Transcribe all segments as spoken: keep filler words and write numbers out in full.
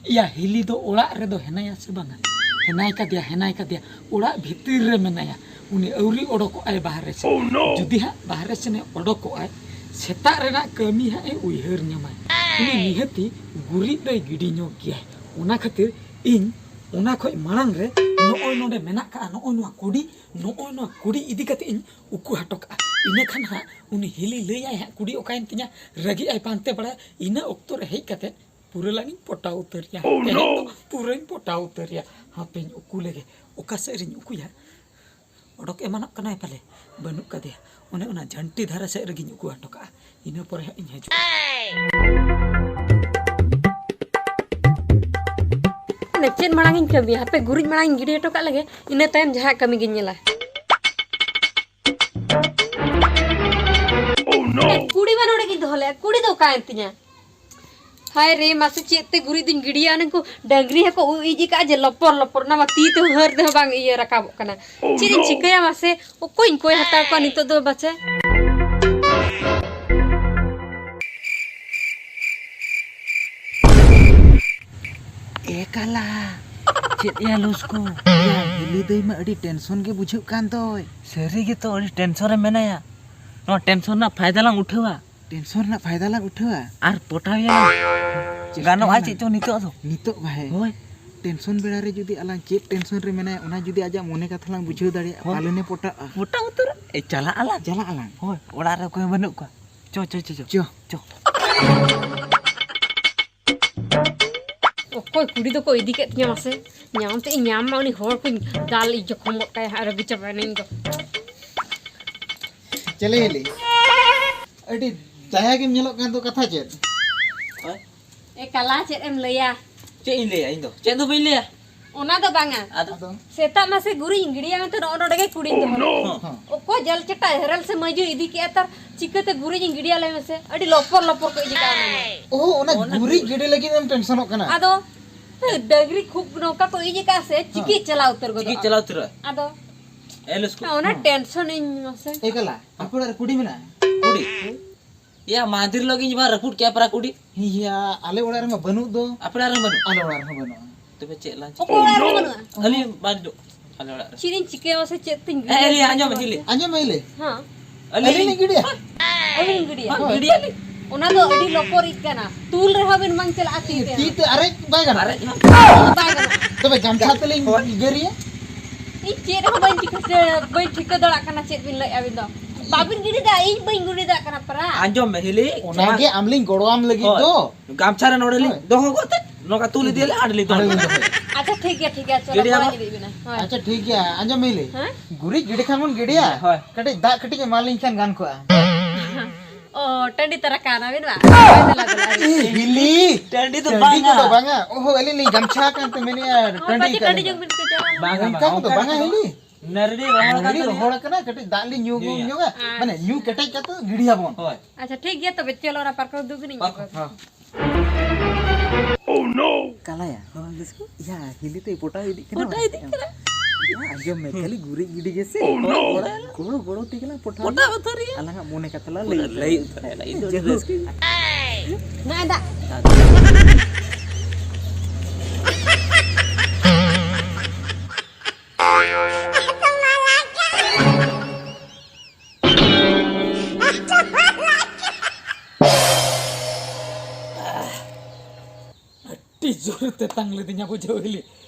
ᱤᱭᱟ, ᱦᱤᱞᱤ ᱫᱚ ᱚᱲᱟᱜ ᱨᱮᱫᱚ ᱦᱮᱱᱟᱭᱟ ᱥᱮ ᱵᱟᱝᱟ? ᱦᱮᱱᱟᱭ ᱠᱟᱫᱮᱭᱟ, ᱦᱮᱱᱟᱭ ᱠᱟᱫᱮᱭᱟ᱾ ᱚᱲᱟᱜ ᱵᱷᱤᱛᱤᱨ ᱨᱮ ᱢᱮᱱᱟᱭᱟ᱾ ᱩᱱᱤ ᱟᱹᱣᱨᱤ ᱚᱰᱚᱠᱚᱜᱼᱟᱭ ᱵᱟᱦᱨᱮ ᱥᱮᱱ᱾ ᱡᱩᱫᱤ ᱦᱟᱸᱜ ᱵᱟᱦᱨᱮ ᱥᱮᱱᱮ ᱚᱰᱚᱠᱚᱜᱼᱟᱭ, ᱥᱮᱛᱟᱜ ᱨᱮᱱᱟᱜ ᱠᱟᱹᱢᱤ ᱦᱟᱸᱜ ᱮ ᱩᱭᱦᱟᱹᱨ ᱧᱟᱢᱟᱭ᱾ ᱩᱱᱤ ᱱᱤᱦᱟᱹᱛᱤ ᱜᱩᱨᱤᱡ ᱫᱚᱭ ᱜᱤᱰᱤ ᱧᱚᱜ ᱜᱮᱭᱟᱭ᱾ ᱚᱱᱟ ᱠᱷᱟᱹᱛᱤᱨ ᱤᱧ ᱚᱱᱟ ᱠᱷᱚᱡ ᱢᱟᱲᱟᱝ ᱨᱮ ᱱᱚᱜᱼᱚᱭ ᱱᱚᱰᱮ ᱢᱮᱱᱟᱜ ᱠᱟᱜᱼᱟ, ᱱᱚᱜᱼᱚᱭ ᱱᱚᱣᱟ ᱠᱩᱰᱤ, ᱱᱚᱜᱼᱚᱭ ᱱᱚᱣᱟ ᱠᱩᱰᱤ ᱤᱫᱤ ᱠᱟᱛᱮ ᱤᱧ ᱩᱠᱩ ᱦᱚᱴᱚ ᱠᱟᱜᱼᱟ᱾ ᱤᱱᱟᱹ ᱠᱷᱟᱱ ᱦᱟᱸᱜ ᱩᱱᱤ ᱦᱤᱞᱤ ᱞᱟᱹᱭᱟᱭ ᱦᱟᱸᱜ ᱠᱩᱰᱤ ᱚᱠᱟᱭᱮᱱ ᱛᱤᱧᱟ, ᱨᱟᱹᱜᱤᱜ ᱟᱭ ᱯᱟᱱᱛᱮ ᱵᱟᱲᱟᱭᱟ᱾ ᱤᱱᱟᱹ ᱚᱠᱛᱚ ᱨᱮ ᱦᱮᱡ ᱠᱟᱛᱮ ᱯᱩᱨᱟᱹ ᱞᱟᱝ ᱤᱧ ᱯᱚᱴᱟᱣ ᱩᱛᱟᱹᱨ ᱮᱭᱟ᱾ ᱛᱮᱦᱮᱧ ᱫᱚ ᱯᱩᱨᱟᱹᱧ ᱯᱚᱴᱟᱣ ᱩᱛᱟᱹᱨ ᱮᱭᱟ᱾ ᱦᱟᱯᱮᱧ ᱩᱠᱩ ᱞᱮᱜᱮ᱾ ᱚᱠᱟ ᱥᱮᱫ ᱨᱤᱧ ᱩᱠᱩᱭᱟ? ᱚᱰᱚᱠ ᱮᱢᱟᱱᱚᱜ ᱠᱟᱱᱟᱭ ᱯᱟᱞᱮ, ᱵᱟᱹᱱᱩᱜ ᱠᱟᱫᱮᱭᱟ᱾ ᱚᱱᱮ ᱚᱱᱟ ᱡᱷᱟᱹᱱᱴᱤ ᱫᱷᱟᱨᱮ ᱥᱮᱫ ᱨᱮᱜᱤᱧ ᱩᱠᱩ ᱦᱚᱴᱚ ᱠᱟᱜᱼᱟ᱾ ᱤᱱᱟᱹ ᱯᱚᱨᱮ ᱦᱟᱸᱜ ᱤᱧ ᱦᱤᱡᱩᱜᱼᱟ᱾ ᱢᱟᱱᱮ ᱪᱮᱫ ᱢᱟᱲᱟᱝ ᱤᱧ ᱠᱟᱹᱢᱤᱭᱟ? ᱦᱟᱯᱮ ᱜᱩᱨᱤᱡ ᱢᱟᱲᱟᱝ ᱤᱧ ᱜᱤᱰᱤ ᱦᱚᱴᱚ ᱠᱟᱜ ᱞᱮᱜᱮ, ᱤᱱᱟᱹ ᱛᱟᱭᱚᱢ ᱡᱟᱦᱟᱸ ᱠᱟᱹᱢᱤ ᱜᱤᱧ ᱧᱮᱞᱟ᱾ ᱠᱩᱲᱤ ᱢᱟ ᱱᱚᱰᱮ ᱜᱤᱧ ᱫᱚᱦᱚ ᱞᱮᱫᱼᱟ, ᱠᱩᱲᱤ ᱫᱚ ᱚᱠᱟᱭᱮᱱ ᱛᱤᱧᱟ? ᱦᱟᱭ ᱨᱮ, ᱢᱟᱥᱮ ᱪᱮᱫ ᱛᱮ ᱜᱩᱨᱤᱡ ᱫᱚᱧ ᱜᱤᱰᱤᱭᱟ? ᱩᱱᱠᱩ ᱰᱟᱹᱝᱨᱤ ᱦᱚᱸᱠᱚ ᱩᱵ ᱤᱡ ᱟᱠᱟᱫᱼᱟ ᱡᱮ ᱞᱚᱯᱚᱨ ᱞᱚᱯᱚᱨ, ᱚᱱᱟ ᱢᱟ ᱛᱤ ᱛᱮ ᱦᱟᱹᱨ ᱛᱮᱦᱚᱸ ᱵᱟᱝ ᱤᱭᱟᱹ ᱨᱟᱠᱟᱵᱚᱜ ᱠᱟᱱᱟ᱾ ᱪᱮᱫ ᱤᱧ ᱪᱤᱠᱟᱹᱭᱟ ᱢᱟᱥᱮ? ᱚᱠᱚᱭᱤᱧ ᱠᱚᱭ ᱦᱟᱛᱟᱣ ᱠᱚᱣᱟ ᱱᱤᱛᱚᱜ ᱫᱚ ᱵᱟᱪᱮ? ᱮ ᱠᱟᱞᱟ, ᱪᱮᱫ ᱭᱟ ᱞᱩᱥᱠᱩ? ᱭᱟ, ᱦᱤᱞᱤ ᱫᱟᱹᱭ ᱢᱟ ᱟᱹᱰᱤ ᱴᱮᱱᱥᱚᱱ ᱜᱮ ᱵᱩᱡᱷᱟᱹᱜ ᱠᱟᱱ ᱫᱚᱭ᱾ ᱥᱟᱹᱨᱤ ᱜᱮᱛᱚ, ᱟᱹᱰᱤ ᱴᱮᱱᱥᱚᱱ ᱨᱮ ᱢᱮᱱᱟᱭᱟ᱾ ᱱᱚᱣᱟ ᱴᱮᱱᱥᱚᱱ ᱨᱮᱱᱟᱜ ᱯᱷᱟᱭᱫᱟ ᱞᱟᱝ ᱩᱴᱷᱟᱹᱣᱟ᱾ ᱴᱮᱱᱥᱚᱱ ᱨᱮᱱᱟᱜ ᱯᱷᱟᱭᱫᱟ ᱞᱟᱝ ᱩᱴᱷᱟᱹᱣᱟ᱾ ᱟᱨ ᱯᱚᱴᱟᱣ ᱭᱟᱞᱟᱝ᱾ ᱪᱮᱥᱴᱟᱭ ᱜᱟᱱᱚᱜᱼᱟ ᱢᱮ᱾ ᱪᱮᱫ ᱪᱚ ᱱᱤᱛᱚᱜ ᱫᱚ᱾ ᱱᱤᱛᱚᱜ ᱵᱷᱟᱭ᱾ ᱦᱳᱭ᱾ ᱴᱮᱱᱥᱚᱱ ᱵᱮᱲᱟ ᱨᱮ ᱡᱩᱫᱤ ᱟᱞᱟᱝ ᱪᱮᱫ ᱴᱮᱱᱥᱚᱱ ᱨᱮ ᱢᱮᱱᱟᱭᱟ, ᱚᱱᱟ ᱡᱩᱫᱤ ᱟᱡᱟᱜ ᱢᱚᱱᱮ ᱠᱟᱛᱷᱟ ᱞᱟᱝ ᱵᱩᱡᱷᱟᱹᱣ ᱫᱟᱲᱮᱭᱟᱜᱼᱟ, ᱦᱳᱭ᱾ ᱯᱟᱞᱮᱱᱮ ᱯᱚᱴᱟᱜᱼᱟ᱾ ᱯᱚᱴᱟᱣ ᱩᱛᱟᱹᱨᱚᱜ᱾ ᱮ, ᱪᱟᱞᱟᱜ ᱟᱞᱟᱝ᱾ ᱪᱟᱞᱟᱜ ᱟᱞᱟᱝ᱾ ᱦᱳᱭ, ᱚᱲᱟᱜ ᱨᱮ ᱚᱠᱚᱭ ᱦᱚᱸ ᱵᱟᱹᱱᱩᱜ ᱠᱚᱣᱟ᱾ ᱪᱚ, ᱪᱚ, ᱪᱚ, ᱪᱚ᱾ ᱪᱚ᱾ ᱚᱠᱚᱭ ᱠᱩᱲᱤ ᱫᱚᱠᱚ ᱤᱫᱤ ᱠᱮᱫ ᱛᱤᱧᱟ ᱢᱟᱥᱮ? ᱧᱟᱢ ᱛᱮ ᱤᱧ ᱧᱟᱢ ᱢᱟ, ᱩᱱᱤ ᱦᱚᱲ ᱠᱚᱧ ᱫᱟᱞ ᱤᱧ ᱡᱚᱠᱷᱚᱢ ᱜᱚᱫ ᱠᱟᱭᱟ ᱦᱟᱸᱜ, ᱨᱟᱹᱜᱤ ᱪᱟᱵᱟᱭᱮᱱᱟᱹᱧ ᱤᱧ ᱫᱚ᱾ ᱪᱮᱞᱮ ᱦᱤᱞᱤ? ᱟᱹᱰᱤ ᱫᱟᱭᱟ ᱜᱮᱢ ᱧᱮᱞᱚᱜ ᱠᱟᱱ ᱫᱚ, ᱠᱟᱛᱷᱟ ᱪᱮᱫ? ᱮ ᱠᱟᱞᱟ, ᱪᱮᱫ ᱮᱢ ᱞᱟᱹᱭᱟ? ᱪᱮᱫ ᱤᱧ ᱞᱟᱹᱭᱟ? ᱤᱧ ᱫᱚ ᱪᱮᱫ ᱦᱚᱸ ᱵᱟᱹᱧ ᱞᱟᱹᱭᱟ᱾ ᱚᱱᱟ ᱫᱚ ᱵᱟᱝᱟ᱾ ᱟᱫᱚ? ᱥᱮᱛᱟᱜ ᱢᱟᱥᱮ ᱜᱩᱨᱤᱡ ᱤᱧ ᱜᱤᱰᱤᱭᱟ ᱢᱮᱱᱛᱮ ᱱᱚᱜᱼᱚ ᱱᱚᱰᱮ ᱜᱮ ᱠᱩᱲᱤᱧ ᱫᱚᱦᱚ ᱞᱮᱫ᱾ ᱦᱚᱸ᱾ ᱚᱠᱚᱭ ᱡᱟᱞ ᱪᱮᱴᱟ ᱦᱮᱨᱮᱞ ᱥᱮ ᱢᱟᱹᱭᱡᱩ ᱤᱫᱤ ᱠᱮᱜᱼᱟ ᱛᱟᱨ, ᱪᱤᱠᱟᱹᱛᱮ ᱜᱩᱨᱤᱡ ᱤᱧ ᱜᱤᱰᱤᱭᱟ ᱞᱟᱹᱭ ᱢᱮᱥᱮ? ᱟᱹᱰᱤ ᱞᱚᱯᱚᱨ ᱞᱚᱯᱚᱨ ᱠᱚ ᱤᱫᱤ ᱠᱟᱜᱼᱟ ᱚᱱᱟ ᱢᱟ᱾ ᱚ, ᱚᱱᱟ ᱚᱱᱟ ᱜᱩᱨᱤᱡ ᱜᱩᱨᱤᱡ᱾ ᱜᱤᱰᱤ ᱞᱟᱹᱜᱤᱫ ᱮᱢ ᱴᱮᱱᱥᱚᱱᱚᱜ ᱠᱟᱱᱟ? ᱟᱫᱚ, ᱦᱮᱸ, ᱰᱟᱹᱝᱨᱤ ᱠᱷᱩᱵ ᱱᱚᱝᱠᱟ ᱠᱚ ᱤᱡ ᱟᱠᱟᱜᱼᱟ ᱥᱮ, ᱪᱤᱠᱤ ᱦᱚᱸ᱾ ᱪᱟᱞᱟᱣ ᱩᱛᱟᱹᱨ ᱜᱚᱫᱚᱜᱼᱟ᱾ ᱪᱤᱠᱤ ᱪᱟᱞᱟᱣ ᱩᱛᱟᱹᱨᱚᱜᱼᱟ᱾ ᱟᱫᱚ? L school. ᱚᱱᱟ ᱴᱮᱱᱥᱚᱱ ᱤᱧ ᱢᱟᱥᱮ᱾ ᱮ ᱠᱟᱞᱟ, ᱟᱯᱮ ᱚᱲᱟᱜ ᱨᱮ ᱠᱩᱰᱤ ᱢᱮᱱᱟᱜᱼᱟ? ᱠᱩᱰᱤ? ᱭᱟ, ᱢᱟᱦᱫᱮᱨ ᱦᱤᱞᱳᱜ ᱜᱤᱧ ᱵᱟᱝ ᱨᱟᱹᱯᱩᱫ ᱠᱮᱜᱼᱟ ᱯᱟᱨᱟ ᱠᱩᱰᱤ᱾ ᱭᱟ, ᱟᱞᱮ ᱚᱲᱟᱜ ᱨᱮᱢᱟ ᱵᱟᱹᱱᱩᱜ ᱫᱚ᱾ ᱟᱯᱮ ᱚᱲᱟᱜ ᱨᱮ ᱵᱟᱹᱱᱩᱜ? ᱟᱞᱮ ᱚᱲᱟᱜ ᱨᱮᱦᱚᱸ ᱵᱟᱹᱱᱩᱜᱼᱟ᱾ ᱛᱚᱵᱮ ᱪᱮᱫ ᱞᱟᱝ ᱚᱠᱚᱭ ᱚᱲᱟᱜ ᱨᱮ ᱵᱟᱹᱱᱩᱜᱼᱟ? ᱟᱹᱞᱤᱧ ᱵᱟᱹᱱᱩᱜ ᱟᱞᱮ ᱚᱲᱟᱜ ᱨᱮ᱾ ᱪᱮᱫ ᱤᱧ ᱪᱤᱠᱟᱹᱭᱟ ᱢᱟᱥᱮ, ᱪᱮᱫ ᱛᱤᱧ ᱮ, ᱟᱹᱞᱤᱧ ᱟᱸᱡᱚᱢ ᱢᱮ, ᱦᱤᱞᱤ᱾ ᱟᱸᱡᱚᱢ ᱢᱮ, ᱦᱤᱞᱤ᱾ ᱦᱮᱸ᱾ ᱟᱹᱞᱤᱧ ᱟᱹᱞᱤᱧ ᱞᱤᱧ ᱜᱤᱰᱤᱭᱟ? ᱟᱹᱞᱤᱧ ᱜᱤᱰᱤᱭᱟ? ᱦᱳᱭ᱾ ᱜᱤᱰᱤᱭᱟᱞᱤᱧ? ᱚᱱᱟ ᱫᱚ ᱟᱹᱰᱤ ᱞᱚᱠᱚᱨᱤᱡ ᱠᱟᱱᱟ᱾ ᱛᱩᱞ ᱨᱮᱦᱚᱸ ᱵᱤᱱ ᱵᱟᱝ ᱪᱟᱞᱟᱜᱼᱟ ᱛᱤ ᱛᱮ᱾ ᱛᱤ ᱛᱮ ᱟᱨᱮᱡ ᱵᱟᱭ ᱜᱟᱱᱚᱜᱼᱟ? ᱟᱨᱮᱡ ᱦᱚᱸ᱾ ᱵᱟᱭ ᱜᱟᱱᱚᱜᱼᱟ᱾ ᱛᱚᱵᱮ ᱜᱟᱢᱪᱷᱟ ᱛᱮᱞᱤᱧ ᱦᱳᱭ᱾ ᱜᱮᱨᱮᱭᱟ? ᱤᱧ ᱪᱮᱫ ᱦᱚᱸ ᱵᱟᱹᱧ ᱴᱷᱤᱠᱟᱹ, ᱵᱟᱹᱧ ᱴᱷᱤᱠᱟᱹ ᱫᱟᱲᱮᱭᱟᱜ ᱠᱟᱱᱟ ᱪᱮᱫ ᱵᱤᱱ ᱞᱟᱹᱭᱮᱫᱼᱟ ᱟᱹᱵᱤᱱ ᱫᱚ᱾ ᱵᱟᱵᱤᱱ ᱜᱤᱰᱤ ᱫᱟ, ᱤᱧ ᱵᱟᱹᱧ ᱜᱤᱰᱤ ᱫᱟᱲᱮᱭᱟᱜ ᱠᱟᱱᱟ ᱯᱟᱨᱟ᱾ ᱟᱸᱡᱚᱢ ᱢᱮ ᱦᱤᱞᱤ᱾ ᱚᱱᱟᱜᱮ ᱟᱢ ᱞᱤᱧ ᱜᱚᱲᱚᱣᱟᱢ ᱞᱟᱹᱜᱤᱫ ᱦᱳᱭ᱾ ᱫᱚ᱾ ᱜᱟᱢᱪᱷᱟ ᱨᱮ ᱱᱚᱰᱮ ᱞᱤᱧ ᱦᱳᱭ᱾ ᱫᱚᱦᱚ ᱠᱟᱛᱮ ᱱᱚᱝᱠᱟ ᱛᱩᱞ ᱤᱫᱤᱭᱟᱞᱮ, ᱦᱟᱸᱰᱮ ᱞᱤᱧ ᱫᱚᱦᱚ ᱦᱟᱸᱰᱮ ᱞᱤᱧ ᱠᱟᱜᱼᱟ᱾ ᱫᱚᱦᱚᱭᱟ᱾ ᱟᱪᱪᱷᱟ, ᱴᱷᱤᱠ ᱜᱮᱭᱟ, ᱴᱷᱤᱠ ᱜᱮᱭᱟ, ᱪᱚᱞᱚ, ᱜᱤᱰᱤᱭᱟ ᱠᱚᱲᱟ ᱵᱟᱝ? ᱤᱫᱤ ᱵᱮᱱᱟ᱾ ᱦᱳᱭ᱾ ᱟᱪᱪᱷᱟ, ᱴᱷᱤᱠ ᱜᱮᱭᱟ, ᱟᱸᱡᱚᱢ ᱢᱮ ᱦᱤᱞᱤ᱾ ᱦᱮᱸ? ᱜᱩᱨᱤᱡ ᱜᱤᱰᱤ ᱠᱷᱟᱱ ᱵᱚᱱ ᱜᱤᱰᱤᱭᱟ᱾ ᱦᱳᱭ᱾ ᱠᱟᱹᱴᱤᱡ ᱫᱟᱜ ᱠᱟᱹᱴᱤᱡ ᱮᱢᱟ ᱞᱤᱧ ᱠᱷᱟᱱ ᱜᱟᱱ ᱠᱚᱜᱼᱟ᱾ ᱚ, ᱴᱟᱺᱰᱤ ᱛᱟᱨᱟ ᱠᱟᱱᱟ ᱵᱤᱱ ᱵᱟᱝ? ᱫᱮᱞᱟ, ᱫᱮᱞᱟ, ᱦᱤᱞᱤ᱾ ᱮ, ᱦᱤᱞᱤ᱾ ᱴᱟᱺᱰᱤ ᱫᱚ ᱴᱟᱺᱰᱤ ᱵᱟᱝᱟ᱾ ᱠᱚᱫᱚ ᱵᱟᱝᱟ᱾ ᱚᱦᱚ, ᱟᱹᱞᱤᱧ ᱞᱤᱧ ᱜᱟᱢᱪᱷᱟ ᱠᱟᱱ ᱛᱮ ᱢᱮᱱᱮᱫᱼᱟ, ᱦᱚᱸ, ᱴᱟᱺᱰᱤ ᱯᱟᱪᱮ ᱠᱟᱱᱟ᱾ ᱴᱟᱺᱰᱤ ᱡᱚᱝ ᱵᱤᱱ ᱠᱷᱚᱡᱚᱜᱼᱟ᱾ ᱵᱟᱝᱟ, ᱚᱱᱠᱟ ᱵᱟᱝᱟ, ᱠᱚᱫᱚ ᱚᱱᱠᱟ ᱵᱟᱝᱟ ᱠᱚᱫᱚ ᱦᱤᱞᱤ᱾ ᱵᱟᱝᱟ᱾ ᱱᱟᱹᱨᱲᱤ ᱨᱚᱦᱚᱲ ᱱᱟᱹᱨᱲᱤ ᱠᱟᱱ ᱨᱚᱦᱚᱲ ᱛᱟᱞᱤᱧᱟ᱾ ᱠᱟᱱᱟ, ᱠᱟᱹᱴᱤᱡ ᱫᱟᱜ ᱞᱤᱧ ᱧᱩ ᱧᱩᱭᱟ᱾ ᱧᱚᱜᱟ᱾ ᱟᱪᱪᱷᱟ᱾ ᱢᱟᱱᱮ ᱧᱩ ᱠᱮᱴᱮᱡ ᱠᱟᱛᱮ ᱜᱤᱰᱤᱭᱟᱵᱚᱱ᱾ ᱦᱳᱭ᱾ ᱟᱪᱪᱷᱟ, ᱴᱷᱤᱠ ᱜᱮᱭᱟ, ᱛᱚᱵᱮ ᱪᱚᱞᱚ ᱚᱱᱟ ᱯᱟᱨᱠᱚᱢ ᱫᱩᱜ ᱜᱮᱞᱤᱧ ᱯᱟᱨᱠᱚᱢ᱾ ᱟᱹᱜᱩ᱾ ᱦᱚᱸ᱾ ᱠᱟᱞᱟᱭᱟ, ᱦᱚᱸ, ᱵᱤᱥᱠᱩ᱾ ᱭᱟ, ᱦᱤᱞᱤ ᱛᱮᱭ ᱯᱚᱴᱟᱣ ᱤᱫᱤᱜ ᱠᱟᱱᱟ᱾ ᱯᱚᱴᱟᱣ ᱤᱫᱤᱜ ᱠᱟᱱᱟ᱾ ᱭᱟ, ᱟᱸᱡᱚᱢ ᱢᱮ, ᱠᱷᱟᱹᱞᱤ ᱜᱩᱨᱤᱡ ᱜᱤᱰᱤ ᱜᱮᱥᱮ᱾ ᱜᱚᱲᱚ, ᱜᱚᱲᱚ ᱛᱮᱜᱮ ᱞᱟᱝ ᱯᱚᱴᱟᱣ ᱯᱚᱴᱟᱣ ᱩᱛᱟᱹᱨ ᱨᱮᱭᱟ᱾ ᱟᱞᱟᱝᱟᱜ ᱢᱚᱱᱮ ᱠᱟᱛᱷᱟ ᱞᱟᱝ ᱞᱟᱹᱭ ᱞᱟᱹᱭ ᱩᱛᱟᱹᱨ᱾ ᱩᱛᱟᱹᱨ ᱨᱮᱭᱟ, ᱞᱟᱹᱭ ᱩᱛᱟᱹᱨ᱾ ᱡᱟᱹᱨᱩᱲ ᱨᱟᱹᱥᱠᱟᱹ᱾ ᱱᱚᱜᱼᱚᱭ ᱫᱟᱜ᱾ ᱟᱹᱰᱤ ᱡᱳᱨ ᱛᱮᱛᱟᱝ ᱞᱤᱫᱤᱧᱟ, ᱵᱩᱡᱷᱟᱹᱣ ᱦᱤᱞᱤ,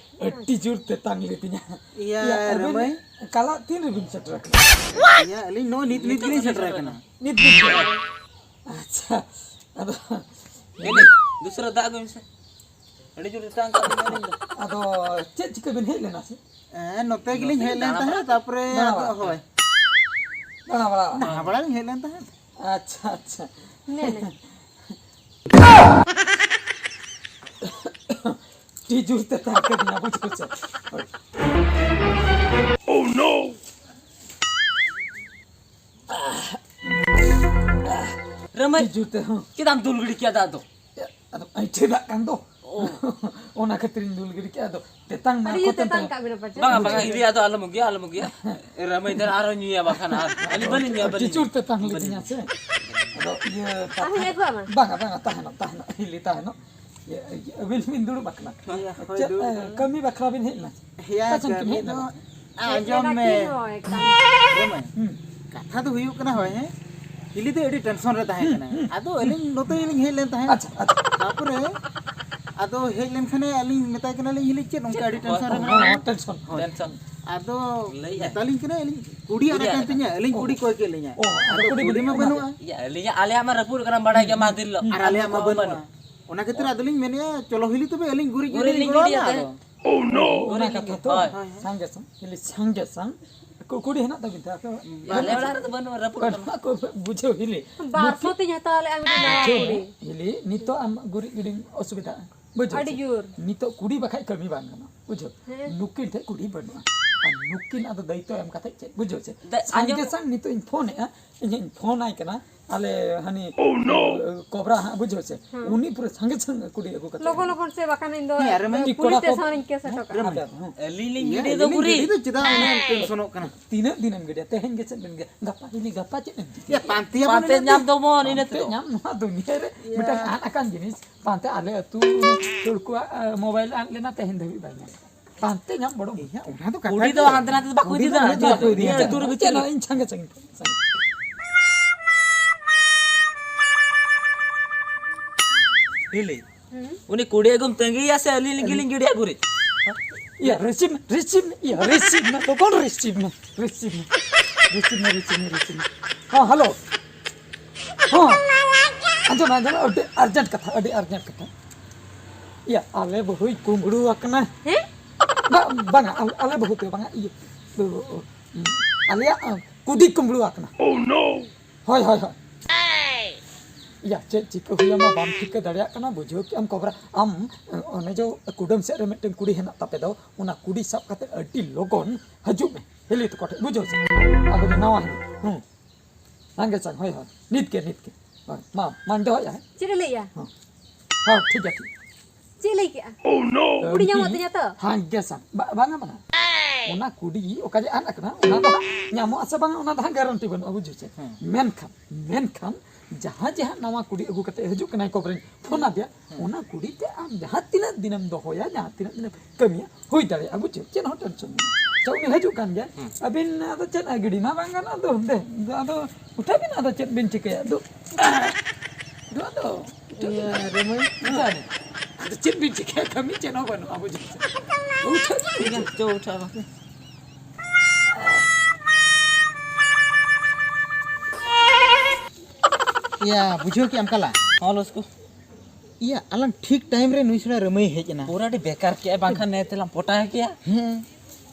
ᱟᱹᱰᱤ ᱡᱳᱨ ᱛᱮᱛᱟᱝ ᱞᱤᱫᱤᱧᱟ᱾ ᱤᱭᱟ, ᱤᱭᱟ, ᱟᱹᱵᱤᱱ ᱨᱟᱹᱢᱟᱹᱭ᱾ ᱠᱟᱞᱟ ᱛᱤᱱ ᱨᱮᱵᱤᱱ ᱥᱮᱴᱮᱨ ᱟᱠᱟᱱᱟ? ᱤᱭᱟ, ᱟᱹᱞᱤᱧ ᱱᱚᱜᱼᱚᱭ ᱱᱤᱛ, ᱱᱤᱛ ᱜᱮᱞᱤᱧ ᱥᱮᱴᱮᱨ ᱟᱠᱟᱱᱟ᱾ ᱱᱤᱛ, ᱱᱤᱛ ᱜᱮ? ᱟᱪᱪᱷᱟ, ᱟᱫᱚ ᱦᱤᱞᱤ, ᱫᱩᱥᱨᱟ ᱫᱟᱜ ᱟᱹᱜᱩᱭ ᱢᱮᱥᱮ᱾ ᱟᱹᱰᱤ ᱡᱳᱨ ᱛᱮᱛᱟᱝ ᱠᱟᱱ ᱞᱤᱧᱟ ᱟᱹᱞᱤᱧ ᱫᱚ᱾ ᱟᱫᱚ ᱪᱮᱫ ᱪᱤᱠᱟᱹ ᱵᱤᱱ ᱦᱮᱡ ᱞᱮᱱᱟ ᱥᱮ? ᱦᱮᱸ, ᱱᱚᱛᱮ ᱜᱮᱞᱤᱧ ᱱᱚᱛᱮ ᱦᱮᱡ ᱜᱮ ᱞᱮᱱ ᱫᱟᱬᱟ ᱛᱟᱦᱮᱸᱫ, ᱵᱟᱲᱟ᱾ ᱛᱟᱨᱯᱚᱨᱮ ᱫᱟᱬᱟ ᱟᱫᱚ, ᱵᱟᱲᱟ᱾ ᱦᱳᱭ᱾ ᱫᱟᱬᱟ ᱵᱟᱲᱟ᱾ ᱫᱟᱬᱟ ᱵᱟᱲᱟ ᱞᱤᱧ ᱦᱮᱡ ᱞᱮᱱ ᱛᱟᱦᱮᱸᱫ᱾ ᱟᱪᱪᱷᱟ, ᱟᱪᱪᱷᱟ᱾ ᱞᱟᱹᱭ ᱢᱮ᱾ ᱟᱹᱰᱤ ᱡᱳᱨ ᱛᱮᱛᱟᱝ ᱠᱟᱱᱟ, ᱵᱩᱡᱷᱟᱹᱣ ᱪᱮ? ᱨᱟᱹᱢᱟᱹᱭ, ᱟᱹᱰᱤ ᱡᱳᱨ ᱛᱮ, ᱦᱚᱸ᱾ ᱪᱮᱫᱟᱜ ᱮᱢ ᱫᱩᱞ ᱜᱤᱰᱤ ᱠᱮᱫᱟ ᱟᱫᱚ? ᱟᱫᱚ ᱟᱹᱭᱴᱷᱟᱹ ᱫᱟᱜ ᱠᱟᱱ ᱫᱚ᱾ ᱚᱱᱟ ᱠᱷᱟᱹᱛᱤᱨᱤᱧ ᱫᱩᱞ ᱜᱤᱰᱤ ᱠᱮᱫᱟ᱾ ᱟᱫᱚ ᱛᱮᱛᱟᱝ ᱱᱟ ᱟᱹᱰᱤ ᱠᱚ ᱛᱮᱛᱟᱝ ᱛᱮᱛᱟᱝ᱾ ᱠᱟᱜ ᱵᱤᱱᱟ ᱯᱟᱪᱮ? ᱵᱟᱝᱟ, ᱵᱟᱝᱟ, ᱦᱤᱞᱤ ᱟᱫᱚ ᱟᱞᱚᱢ ᱟᱹᱜᱩᱭᱟ, ᱟᱞᱚᱢ ᱟᱹᱜᱩᱭᱟ᱾ ᱨᱟᱹᱢᱟᱹᱭ ᱫᱟᱨ ᱟᱨᱦᱚᱸ ᱧᱩᱭᱟ, ᱵᱟᱠᱷᱟᱱ ᱟᱨ ᱟᱹᱞᱤᱧ ᱵᱟᱹᱞᱤᱧ ᱧᱩᱭᱟ, ᱵᱟᱹᱞᱤᱧ ᱪᱤᱪᱩᱲ ᱧᱩᱭᱟ᱾ ᱛᱮᱛᱟᱝ ᱞᱤᱫᱤᱧᱟ ᱥᱮ᱾ ᱟᱫᱚ ᱤᱭᱟᱹ, ᱟᱨᱦᱚᱸ ᱟᱹᱜᱩᱣᱟᱢᱟ? ᱵᱟᱝᱟ, ᱵᱟᱝᱟ, ᱛᱟᱦᱮᱱᱚᱜ, ᱛᱟᱦᱮᱱᱚᱜ, ᱦᱤᱞᱤ ᱛᱟᱦᱮᱱᱚᱜ᱾ ᱤᱭᱟᱹ, ᱤᱭᱟᱹ, ᱟᱹᱵᱤᱱ ᱵᱤᱱ ᱫᱩᱲᱩᱵ ᱟᱠᱟᱱᱟ᱾ ᱦᱳᱭ, ᱦᱳᱭ, ᱪᱮᱫ, ᱫᱩᱲᱩᱵ ᱮ, ᱟᱠᱟᱱᱟ᱾ ᱠᱟᱹᱢᱤ ᱵᱟᱠᱷᱨᱟ ᱵᱤᱱ ᱦᱮᱡ ᱞᱮᱱᱟ? ᱦᱮᱭᱟ, ᱚᱠᱟ ᱥᱮᱱ ᱵᱤᱱ ᱠᱟᱹᱢᱤ ᱦᱮᱡ ᱫᱚ ᱞᱮᱱᱟ? ᱟᱸᱡᱚᱢ ᱢᱮ᱾ ᱦᱳᱭ, ᱠᱟᱹᱢᱤ᱾ ᱟᱸᱡᱚᱢ ᱢᱮ᱾ ᱦᱩᱸ᱾ ᱠᱟᱛᱷᱟ ᱫᱚ ᱦᱩᱭᱩᱜ ᱠᱟᱱᱟ, ᱦᱳᱭ, ᱦᱮᱸ, ᱦᱤᱞᱤ ᱫᱚ ᱟᱹᱰᱤ ᱴᱮᱱᱥᱚᱱ ᱨᱮ ᱛᱟᱦᱮᱸ ᱦᱩᱸ, ᱠᱟᱱᱟ᱾ ᱦᱩᱸ᱾ ᱟᱫᱚ ᱟᱹᱞᱤᱧ ᱱᱚᱛᱮ ᱜᱮᱞᱤᱧ ᱦᱮᱡ ᱞᱮᱱ ᱛᱟᱦᱮᱸᱫ᱾ ᱟᱪᱪᱷᱟ, ᱟᱪᱪᱷᱟ᱾ ᱛᱟᱯᱚᱨᱮ ᱟᱫᱚ ᱦᱮᱡ ᱞᱮᱱᱠᱷᱟᱱᱮ ᱟᱹᱞᱤᱧ ᱢᱮᱛᱟᱭ ᱠᱟᱱᱟᱞᱤᱧ, "ᱦᱤᱞᱤ, ᱪᱮᱫ ᱚᱱᱠᱟ ᱟᱹᱰᱤ ᱴᱮᱱᱥᱚᱱ ᱨᱮ ᱦᱳᱭ, ᱢᱮᱱᱟᱜ ᱢᱮᱭᱟ?" ᱦᱳᱭ, ᱴᱮᱱᱥᱚᱱ᱾ ᱦᱳᱭ᱾ ᱴᱮᱱᱥᱚᱱ᱾ ᱟᱫᱚ ᱞᱟᱹᱭᱮᱜᱼᱟᱭ᱾ ᱢᱮᱛᱟᱞᱤᱧ ᱠᱟᱱᱟᱭ, ᱟᱹᱞᱤᱧ ᱠᱩᱰᱤ ᱟᱨ ᱠᱩᱰᱤ ᱟᱨ ᱮᱠᱟᱱ ᱛᱤᱧᱟ, ᱟᱹᱞᱤᱧ ᱚ, ᱠᱩᱰᱤ ᱠᱚᱭ ᱠᱮᱫ ᱞᱤᱧᱟ᱾ ᱚ, ᱟᱫᱚ ᱟᱫᱚ ᱠᱩᱰᱤ ᱠᱩᱰᱤ ᱢᱟ ᱵᱟᱹᱱᱩᱜᱼᱟ᱾ ᱵᱟᱹᱱᱩᱜᱼᱟ᱾ ᱤᱭᱟᱹ, ᱟᱹᱞᱤᱧᱟᱜ, ᱟᱞᱮᱭᱟᱜ ᱢᱟ ᱨᱟᱹᱯᱩᱫ ᱠᱟᱱᱟ, ᱵᱟᱲᱟᱭ ᱜᱮᱭᱟ, ᱢᱟ ᱫᱤᱱ ᱦᱤᱞᱳᱜ᱾ ᱟᱨ ᱟᱞᱮᱭᱟᱜ ᱢᱟ ᱟᱫᱚ ᱵᱟᱹᱱᱩᱜᱼᱟ᱾ ᱵᱟᱹᱱᱩᱜᱼᱟ᱾ ᱚᱱᱟ ᱠᱷᱟᱹᱛᱤᱨ ᱟᱫᱚᱞᱤᱧ ᱢᱮᱱᱮᱫᱼᱟ, ᱪᱚᱞᱚ ᱦᱤᱞᱤ ᱛᱚᱵᱮ ᱟᱹᱞᱤᱧ ᱜᱩᱨᱤᱡ ᱜᱩᱨᱤᱡ ᱜᱮᱞᱤᱧ ᱞᱤᱧ ᱜᱚᱲᱚ ᱜᱤᱰᱤᱭᱟ ᱟᱢᱟ ᱛᱮ᱾ ᱟᱫᱚ᱾ ᱚᱱᱟ ᱠᱟᱛᱷᱟ ᱛᱚ᱾ ᱦᱳᱭ᱾ ᱥᱟᱸᱜᱮ ᱥᱟᱝ, ᱦᱤᱞᱤ ᱥᱟᱸᱜᱮ ᱥᱟᱝ᱾ ᱠᱩ-, ᱠᱩᱰᱤ ᱦᱮᱱᱟᱜ ᱛᱟᱵᱤᱱ ᱛᱮ ᱟᱯᱮ? ᱟᱞᱮ ᱚᱲᱟᱜ ᱨᱮᱫᱚ ᱵᱟᱹᱱᱩᱜᱼᱟ, ᱨᱟᱹᱯᱩᱫ ᱠᱟᱱᱟ᱾ ᱵᱟᱹᱱᱩᱜᱼᱟ, ᱠᱚ ᱵᱩᱡᱷᱟᱹᱣ ᱦᱤᱞᱤ᱾ ᱵᱟᱨ ᱥᱚ ᱛᱤᱧ ᱦᱟᱛᱟᱣ ᱞᱮᱜᱼᱟ ᱢᱤᱫᱴᱮᱱ ᱵᱩᱡᱷᱟᱹᱣ ᱱᱟᱭᱟ ᱢᱮ, ᱠᱩᱰᱤ᱾ ᱦᱤᱞᱤ, ᱱᱤᱛᱚᱜ ᱟᱢ ᱜᱩᱨᱤᱡ ᱜᱤᱰᱤᱢ ᱚᱥᱩᱵᱤᱫᱷᱟᱜᱼᱟ᱾ ᱵᱩᱡᱷᱟᱹᱣ ᱟᱹᱰᱤ ᱪᱮ? ᱡᱳᱨ᱾ ᱱᱤᱛᱚᱜ ᱠᱩᱰᱤ ᱵᱟᱠᱷᱟᱡ ᱠᱟᱹᱢᱤ ᱵᱟᱝ ᱜᱟᱱᱚᱜᱼᱟ᱾ ᱵᱩᱡᱷᱟᱹᱣ? ᱦᱮᱸ᱾ ᱱᱩᱠᱤᱱ ᱴᱷᱮᱡ ᱠᱩᱰᱤ ᱵᱟᱹᱱᱩᱜᱼᱟ᱾ ᱟᱨ ᱱᱩᱠᱤᱱ ᱟᱫᱚ ᱫᱟᱭᱤᱛᱛᱚ ᱮᱢ ᱠᱟᱛᱮ ᱪᱮᱫ? ᱵᱩᱡᱷᱟᱹᱣ ᱪᱮ? ᱫᱟ-, ᱥᱟᱸᱜᱮ ᱟᱸᱡᱚᱢ ᱥᱟᱝ ᱱᱤᱛᱚᱜ ᱤᱧ ᱯᱷᱳᱱᱮᱜᱼᱟ, ᱤᱧᱤᱧ ᱯᱷᱳᱱ ᱟᱭ ᱠᱟᱱᱟ, ᱟᱞᱮ ᱦᱟᱹᱱᱤ ᱠᱚᱵᱨᱟ ᱦᱟᱸᱜ, ᱵᱩᱡᱷᱟᱹᱣ ᱪᱮ? ᱦᱮᱸ᱾ ᱩᱱᱤ ᱯᱩᱨᱟᱹ ᱥᱟᱸᱜᱮ ᱥᱟᱝ ᱠᱩᱰᱤ ᱟᱹᱜᱩ ᱠᱟᱛᱮ᱾ ᱞᱚᱜᱚᱱ ᱞᱚᱜᱚᱱ ᱥᱮ, ᱵᱟᱠᱷᱟᱱ ᱤᱧ ᱫᱚ ᱦᱮᱸ, ᱟᱨ ᱢᱤᱫ ᱯᱩᱞᱤᱥ ᱠᱚᱲᱟ ᱠᱚ ᱥᱴᱮᱥᱚᱱ ᱨᱤᱧ ᱠᱮᱥ ᱦᱚᱴᱚ ᱠᱟᱜᱼᱟ᱾ ᱦᱮᱸ, ᱦᱮᱸ᱾ ᱟᱹᱞᱤᱧ ᱞᱤᱧ ᱤᱭᱟᱹ, ᱜᱤᱰᱤ ᱫᱚ ᱟᱹᱞᱤᱧ ᱜᱩᱨᱤᱡ᱾ ᱜᱤᱰᱤ ᱫᱚ ᱪᱮᱫᱟᱜ ᱩᱱᱟᱹᱜ ᱮᱢ ᱴᱮᱱᱥᱚᱱᱚᱜ ᱠᱟᱱᱟ? ᱛᱤᱱᱟᱹᱜ ᱫᱤᱱᱮᱢ ᱜᱤᱰᱤᱭᱟ? ᱛᱮᱦᱮᱧ ᱜᱮ ᱪᱮᱫ ᱵᱮᱱ ᱜᱤᱰᱤᱭᱟ? ᱜᱟᱯᱟ ᱦᱤᱞᱤ, ᱜᱟᱯᱟ ᱪᱮᱫ ᱮᱢ ᱪᱤᱠᱟᱹᱭᱟ? ᱯᱟᱱᱛᱮᱭᱟᱵᱚᱱ ᱯᱟᱱᱛᱮ ᱤᱱᱟᱹ ᱧᱟᱢ ᱛᱮᱫᱚ᱾ ᱫᱚᱵᱚᱱ ᱤᱱᱟᱹ ᱯᱟᱱᱛᱮ ᱛᱮᱫᱚ᱾ ᱧᱟᱢ, ᱱᱚᱣᱟ ᱫᱩᱱᱤᱭᱟᱹ ᱨᱮ ᱤᱭᱟᱹ᱾ ᱢᱤᱫᱴᱟᱝ ᱟᱫ ᱟᱠᱟᱱ ᱡᱤᱱᱤᱥ᱾ ᱯᱟᱱᱛᱮ ᱟᱞᱮ ᱟᱹᱛᱩ ᱴᱩᱲᱠᱩᱣᱟᱜ, ᱟ, ᱢᱳᱵᱟᱭᱤᱞ ᱟᱫ ᱞᱮᱱᱟ, ᱛᱮᱦᱮᱧ ᱫᱷᱟᱹᱵᱤᱡ ᱵᱟᱭ ᱧᱟᱢ᱾ ᱯᱟᱱᱛᱮ ᱧᱟᱢ ᱵᱚᱲᱚ᱾ ᱤᱧᱟᱜ ᱚᱱᱟ ᱫᱚ ᱠᱟᱛᱷᱟ ᱠᱩᱲᱤ ᱫᱚ ᱜᱮ᱾ ᱦᱟᱱᱛᱮ ᱱᱟᱛᱮ ᱫᱚ ᱵᱟᱠᱚ ᱠᱩᱲᱤ ᱤᱫᱤ ᱫᱚ ᱫᱟᱲᱮᱭᱟᱜᱼᱟ᱾ ᱦᱟᱱᱛᱮ ᱱᱟᱛᱮ ᱱᱤᱭᱟᱹ ᱤᱫᱤᱭᱟ᱾ ᱟᱹᱛᱩ ᱨᱮ ᱵᱷᱤᱛᱤᱨ ᱪᱮᱫ ᱨᱮ᱾ ᱤᱧ ᱥᱟᱸᱜᱮ ᱥᱟᱸᱜᱮ᱾ ᱦᱤᱞᱤ᱾ ᱦᱩᱸ? ᱩᱱᱤ ᱠᱩᱲᱤ ᱟᱹᱜᱩᱢ ᱛᱟᱺᱜᱤᱭᱮᱭᱟ ᱥᱮ ᱟᱹᱞᱤᱧ ᱞᱤᱧ ᱜᱮᱞᱤᱧ ᱜᱤᱰᱤᱭᱟ ᱜᱩᱨᱤᱡ? ᱤᱭᱟᱹ, receive ᱢᱮ, receive ᱢᱮ, ᱤᱭᱟᱹ, receive ᱢᱮ, ᱞᱚᱜᱚᱱ receive ᱢᱮ, receive ᱢᱮ, receive ᱢᱮ, receive ᱢᱮ, receive ᱢᱮ᱾ ᱦᱚᱸ, hello᱾ ᱦᱚᱸ᱾ ᱟᱸᱡᱚᱢ ᱢᱮ, ᱟᱸᱡᱚᱢ ᱢᱮ, ᱟᱹᱰᱤ urgent ᱠᱟᱛᱷᱟ, ᱟᱹᱰᱤ urgent ᱠᱟᱛᱷᱟ᱾ ᱤᱭᱟᱹ, ᱟᱞᱮ ᱵᱟᱹᱦᱩᱭ ᱠᱩᱢᱵᱽᱲᱩ ᱟᱠᱟᱱᱟ᱾ ᱦᱮᱸ? ᱵᱟ-, ᱵᱟᱝᱟ, ᱟᱞ-, ᱟᱞᱮ ᱵᱟᱹᱦᱩ ᱫᱚ ᱵᱟᱝᱟ, ᱤᱭᱟᱹ, ᱚ, ᱚ, ᱚ, ᱟᱞᱮᱭᱟᱜ, ᱚ, ᱠᱩᱰᱤ ᱠᱩᱢᱵᱽᱲᱩ ᱟᱠᱟᱱᱟ᱾ ᱦᱳᱭ, ᱦᱳᱭ, ᱦᱳᱭ᱾ ᱭᱟ, ᱪᱮᱫ ᱪᱤᱠᱟᱹ ᱦᱩᱭ ᱟᱢᱟ ᱵᱟᱢ ᱴᱷᱤᱠᱟᱹ ᱫᱟᱲᱮᱭᱟᱜ ᱠᱟᱱᱟ, ᱵᱩᱡᱷᱟᱹᱣ ᱠᱮᱜ ᱟᱢ ᱠᱚᱵᱽᱨᱟ᱾ ᱟᱢ, ᱚᱱᱮ ᱡᱚ ᱠᱩᱰᱟᱹᱢ ᱥᱮᱫ ᱨᱮ ᱢᱤᱫᱴᱮᱱ ᱠᱩᱰᱤ ᱦᱮᱱᱟᱜ ᱛᱟᱯᱮ ᱫᱚ, ᱚᱱᱟ ᱠᱩᱰᱤ ᱥᱟᱵ ᱠᱟᱛᱮ ᱟᱹᱰᱤ ᱞᱚᱜᱚᱱ ᱦᱤᱡᱩᱜ ᱢᱮ ᱦᱤᱞᱤ ᱛᱟᱠᱚ ᱴᱷᱮᱱ, ᱵᱩᱡᱷᱟᱹᱣ ᱥᱮ? ᱟᱵᱚ ᱫᱚ ᱱᱟᱣᱟ ᱦᱤᱞᱤ᱾ ᱦᱩᱸ᱾ ᱥᱟᱸᱜᱮ ᱥᱟᱝ, ᱦᱳᱭ, ᱦᱳᱭ᱾ ᱱᱤᱛ ᱜᱮ, ᱱᱤᱛ ᱜᱮ᱾ ᱦᱳᱭ, ᱢᱟ, ᱢᱟᱧ ᱫᱚᱦᱚᱭᱮᱜᱼᱟ, ᱦᱮᱸ? ᱪᱮᱫ ᱮ ᱞᱟᱹᱭᱮᱜᱼᱟ? ᱦᱚᱸ᱾ ᱦᱚᱸ, ᱴᱷᱤᱠ ᱜᱮᱭᱟ, ᱴᱷᱤᱠ᱾ ᱪᱮᱫ ᱞᱟᱹᱭ ᱠᱮᱜᱼᱟ? ᱠᱩᱲᱤ ᱧᱟᱢᱚᱜ ᱛᱤᱧᱟ ᱛᱚ? ᱦᱮᱸ, ᱜᱮ ᱥᱟᱨ᱾ ᱵᱟ-, ᱵᱟᱝᱟ, ᱵᱟᱝᱟ᱾ ᱚᱱᱟ ᱠᱩᱲᱤ ᱚᱠᱟ ᱡᱮ ᱟᱫ ᱟᱠᱟᱱᱟ, ᱚᱱᱟ ᱫᱚ ᱦᱟᱸᱜ ᱧᱟᱢᱚᱜ ᱟᱥᱮ ᱵᱟᱝᱟ, ᱚᱱᱟ ᱫᱚ ᱦᱟᱸᱜ ᱜᱟᱨᱮᱱᱴᱤ ᱵᱟᱹᱱᱩᱜᱼᱟ, ᱵᱩᱡᱷᱟᱹᱣ ᱪᱮ? ᱦᱮᱸ᱾ ᱢᱮᱱᱠᱷᱟᱱ, ᱢᱮᱱᱠᱷᱟᱱ ᱡᱟᱦᱟᱸ ᱡᱮ ᱦᱟᱸᱜ ᱱᱟᱣᱟ ᱠᱩᱲᱤ ᱟᱹᱜᱩ ᱠᱟᱛᱮ ᱦᱤᱡᱩᱜ ᱠᱟᱱᱟᱭ, ᱠᱚᱵᱨᱮᱧ ᱯᱷᱳᱱ ᱟᱫᱮᱭᱟ, ᱦᱮᱸ᱾ ᱚᱱᱟ ᱠᱩᱲᱤ ᱛᱮ ᱟᱢ ᱡᱟᱦᱟᱸ ᱛᱤᱱᱟᱹᱜ ᱫᱤᱱᱮᱢ ᱫᱚᱦᱚᱭᱟ, ᱡᱟᱦᱟᱸ ᱛᱤᱱᱟᱹᱜ ᱫᱤᱱᱮᱢ ᱠᱟᱹᱢᱤᱭᱟ, ᱦᱩᱭ ᱫᱟᱲᱮᱭᱟᱜᱼᱟ, ᱵᱩᱡᱷᱟᱹᱣ? ᱪᱮᱫ ᱦᱚᱸ ᱴᱮᱱᱥᱚᱱ ᱵᱟᱹᱱᱩᱜᱼᱟ᱾ ᱟᱪᱪᱷᱟ, ᱩᱱᱤ ᱦᱤᱡᱩᱜ ᱠᱟᱱ ᱜᱮᱭᱟ᱾ ᱦᱮᱸ᱾ ᱟᱹᱵᱤᱱ ᱟᱫᱚ ᱪᱮᱫ ᱜᱤᱰᱤ ᱢᱟ ᱵᱟᱝ ᱜᱟᱱᱚᱜᱼᱟ, ᱫᱩ, ᱫᱮ, ᱟᱫᱚ ᱩᱴᱷᱟᱹᱣ ᱵᱤᱱ, ᱟᱫᱚ ᱪᱮᱫ ᱵᱤᱱ ᱪᱤᱠᱟᱹᱭᱟ? ᱫᱩ, ᱫᱩ, ᱟᱫᱚ ᱩᱴᱷᱟᱹᱣ ᱵᱤᱱ᱾ ᱤᱭᱟᱹ, ᱨᱟᱹᱢᱟᱹᱭ, ᱩᱴᱷᱟᱹᱣ ᱵᱤᱱ᱾ ᱟᱫᱚ ᱪᱮᱫ ᱵᱤᱱ ᱪᱤᱠᱟᱹᱭᱟ? ᱠᱟᱹᱢᱤ ᱪᱮᱫ ᱦᱚᱸ ᱵᱟᱹᱱᱩᱜᱼᱟ, ᱵᱩᱡᱷᱟᱹᱣ ᱥᱮ? ᱩᱴᱷᱟᱹᱣ ᱵᱤᱱ᱾ ᱴᱷᱤᱠ ᱜᱮᱭᱟ, ᱪᱚ, ᱩᱴᱷᱟᱹᱣ ᱵᱟᱯᱮ᱾ ᱤᱭᱟᱹ, ᱵᱩᱡᱷᱟᱹᱣ ᱠᱮᱜ ᱟᱢ ᱠᱟᱞᱟ? ᱦᱚᱸ, ᱞᱚᱥᱠᱩ᱾ ᱤᱭᱟᱹ, ᱟᱞᱟᱝ ᱴᱷᱤᱠ ᱴᱟᱭᱤᱢ ᱨᱮ ᱱᱩᱭ ᱥᱚᱲᱟ ᱨᱟᱹᱢᱟᱹᱭ ᱦᱮᱡ ᱮᱱᱟ᱾ ᱯᱩᱨᱟᱹ ᱟᱹᱰᱤ ᱵᱮᱠᱟᱨ ᱠᱮᱜᱼᱟᱭ, ᱵᱟᱝᱠᱷᱟᱱ ᱱᱮ ᱛᱮᱞᱟᱝ ᱯᱚᱴᱟᱣ ᱠᱮᱭᱟ᱾ ᱦᱮᱸ᱾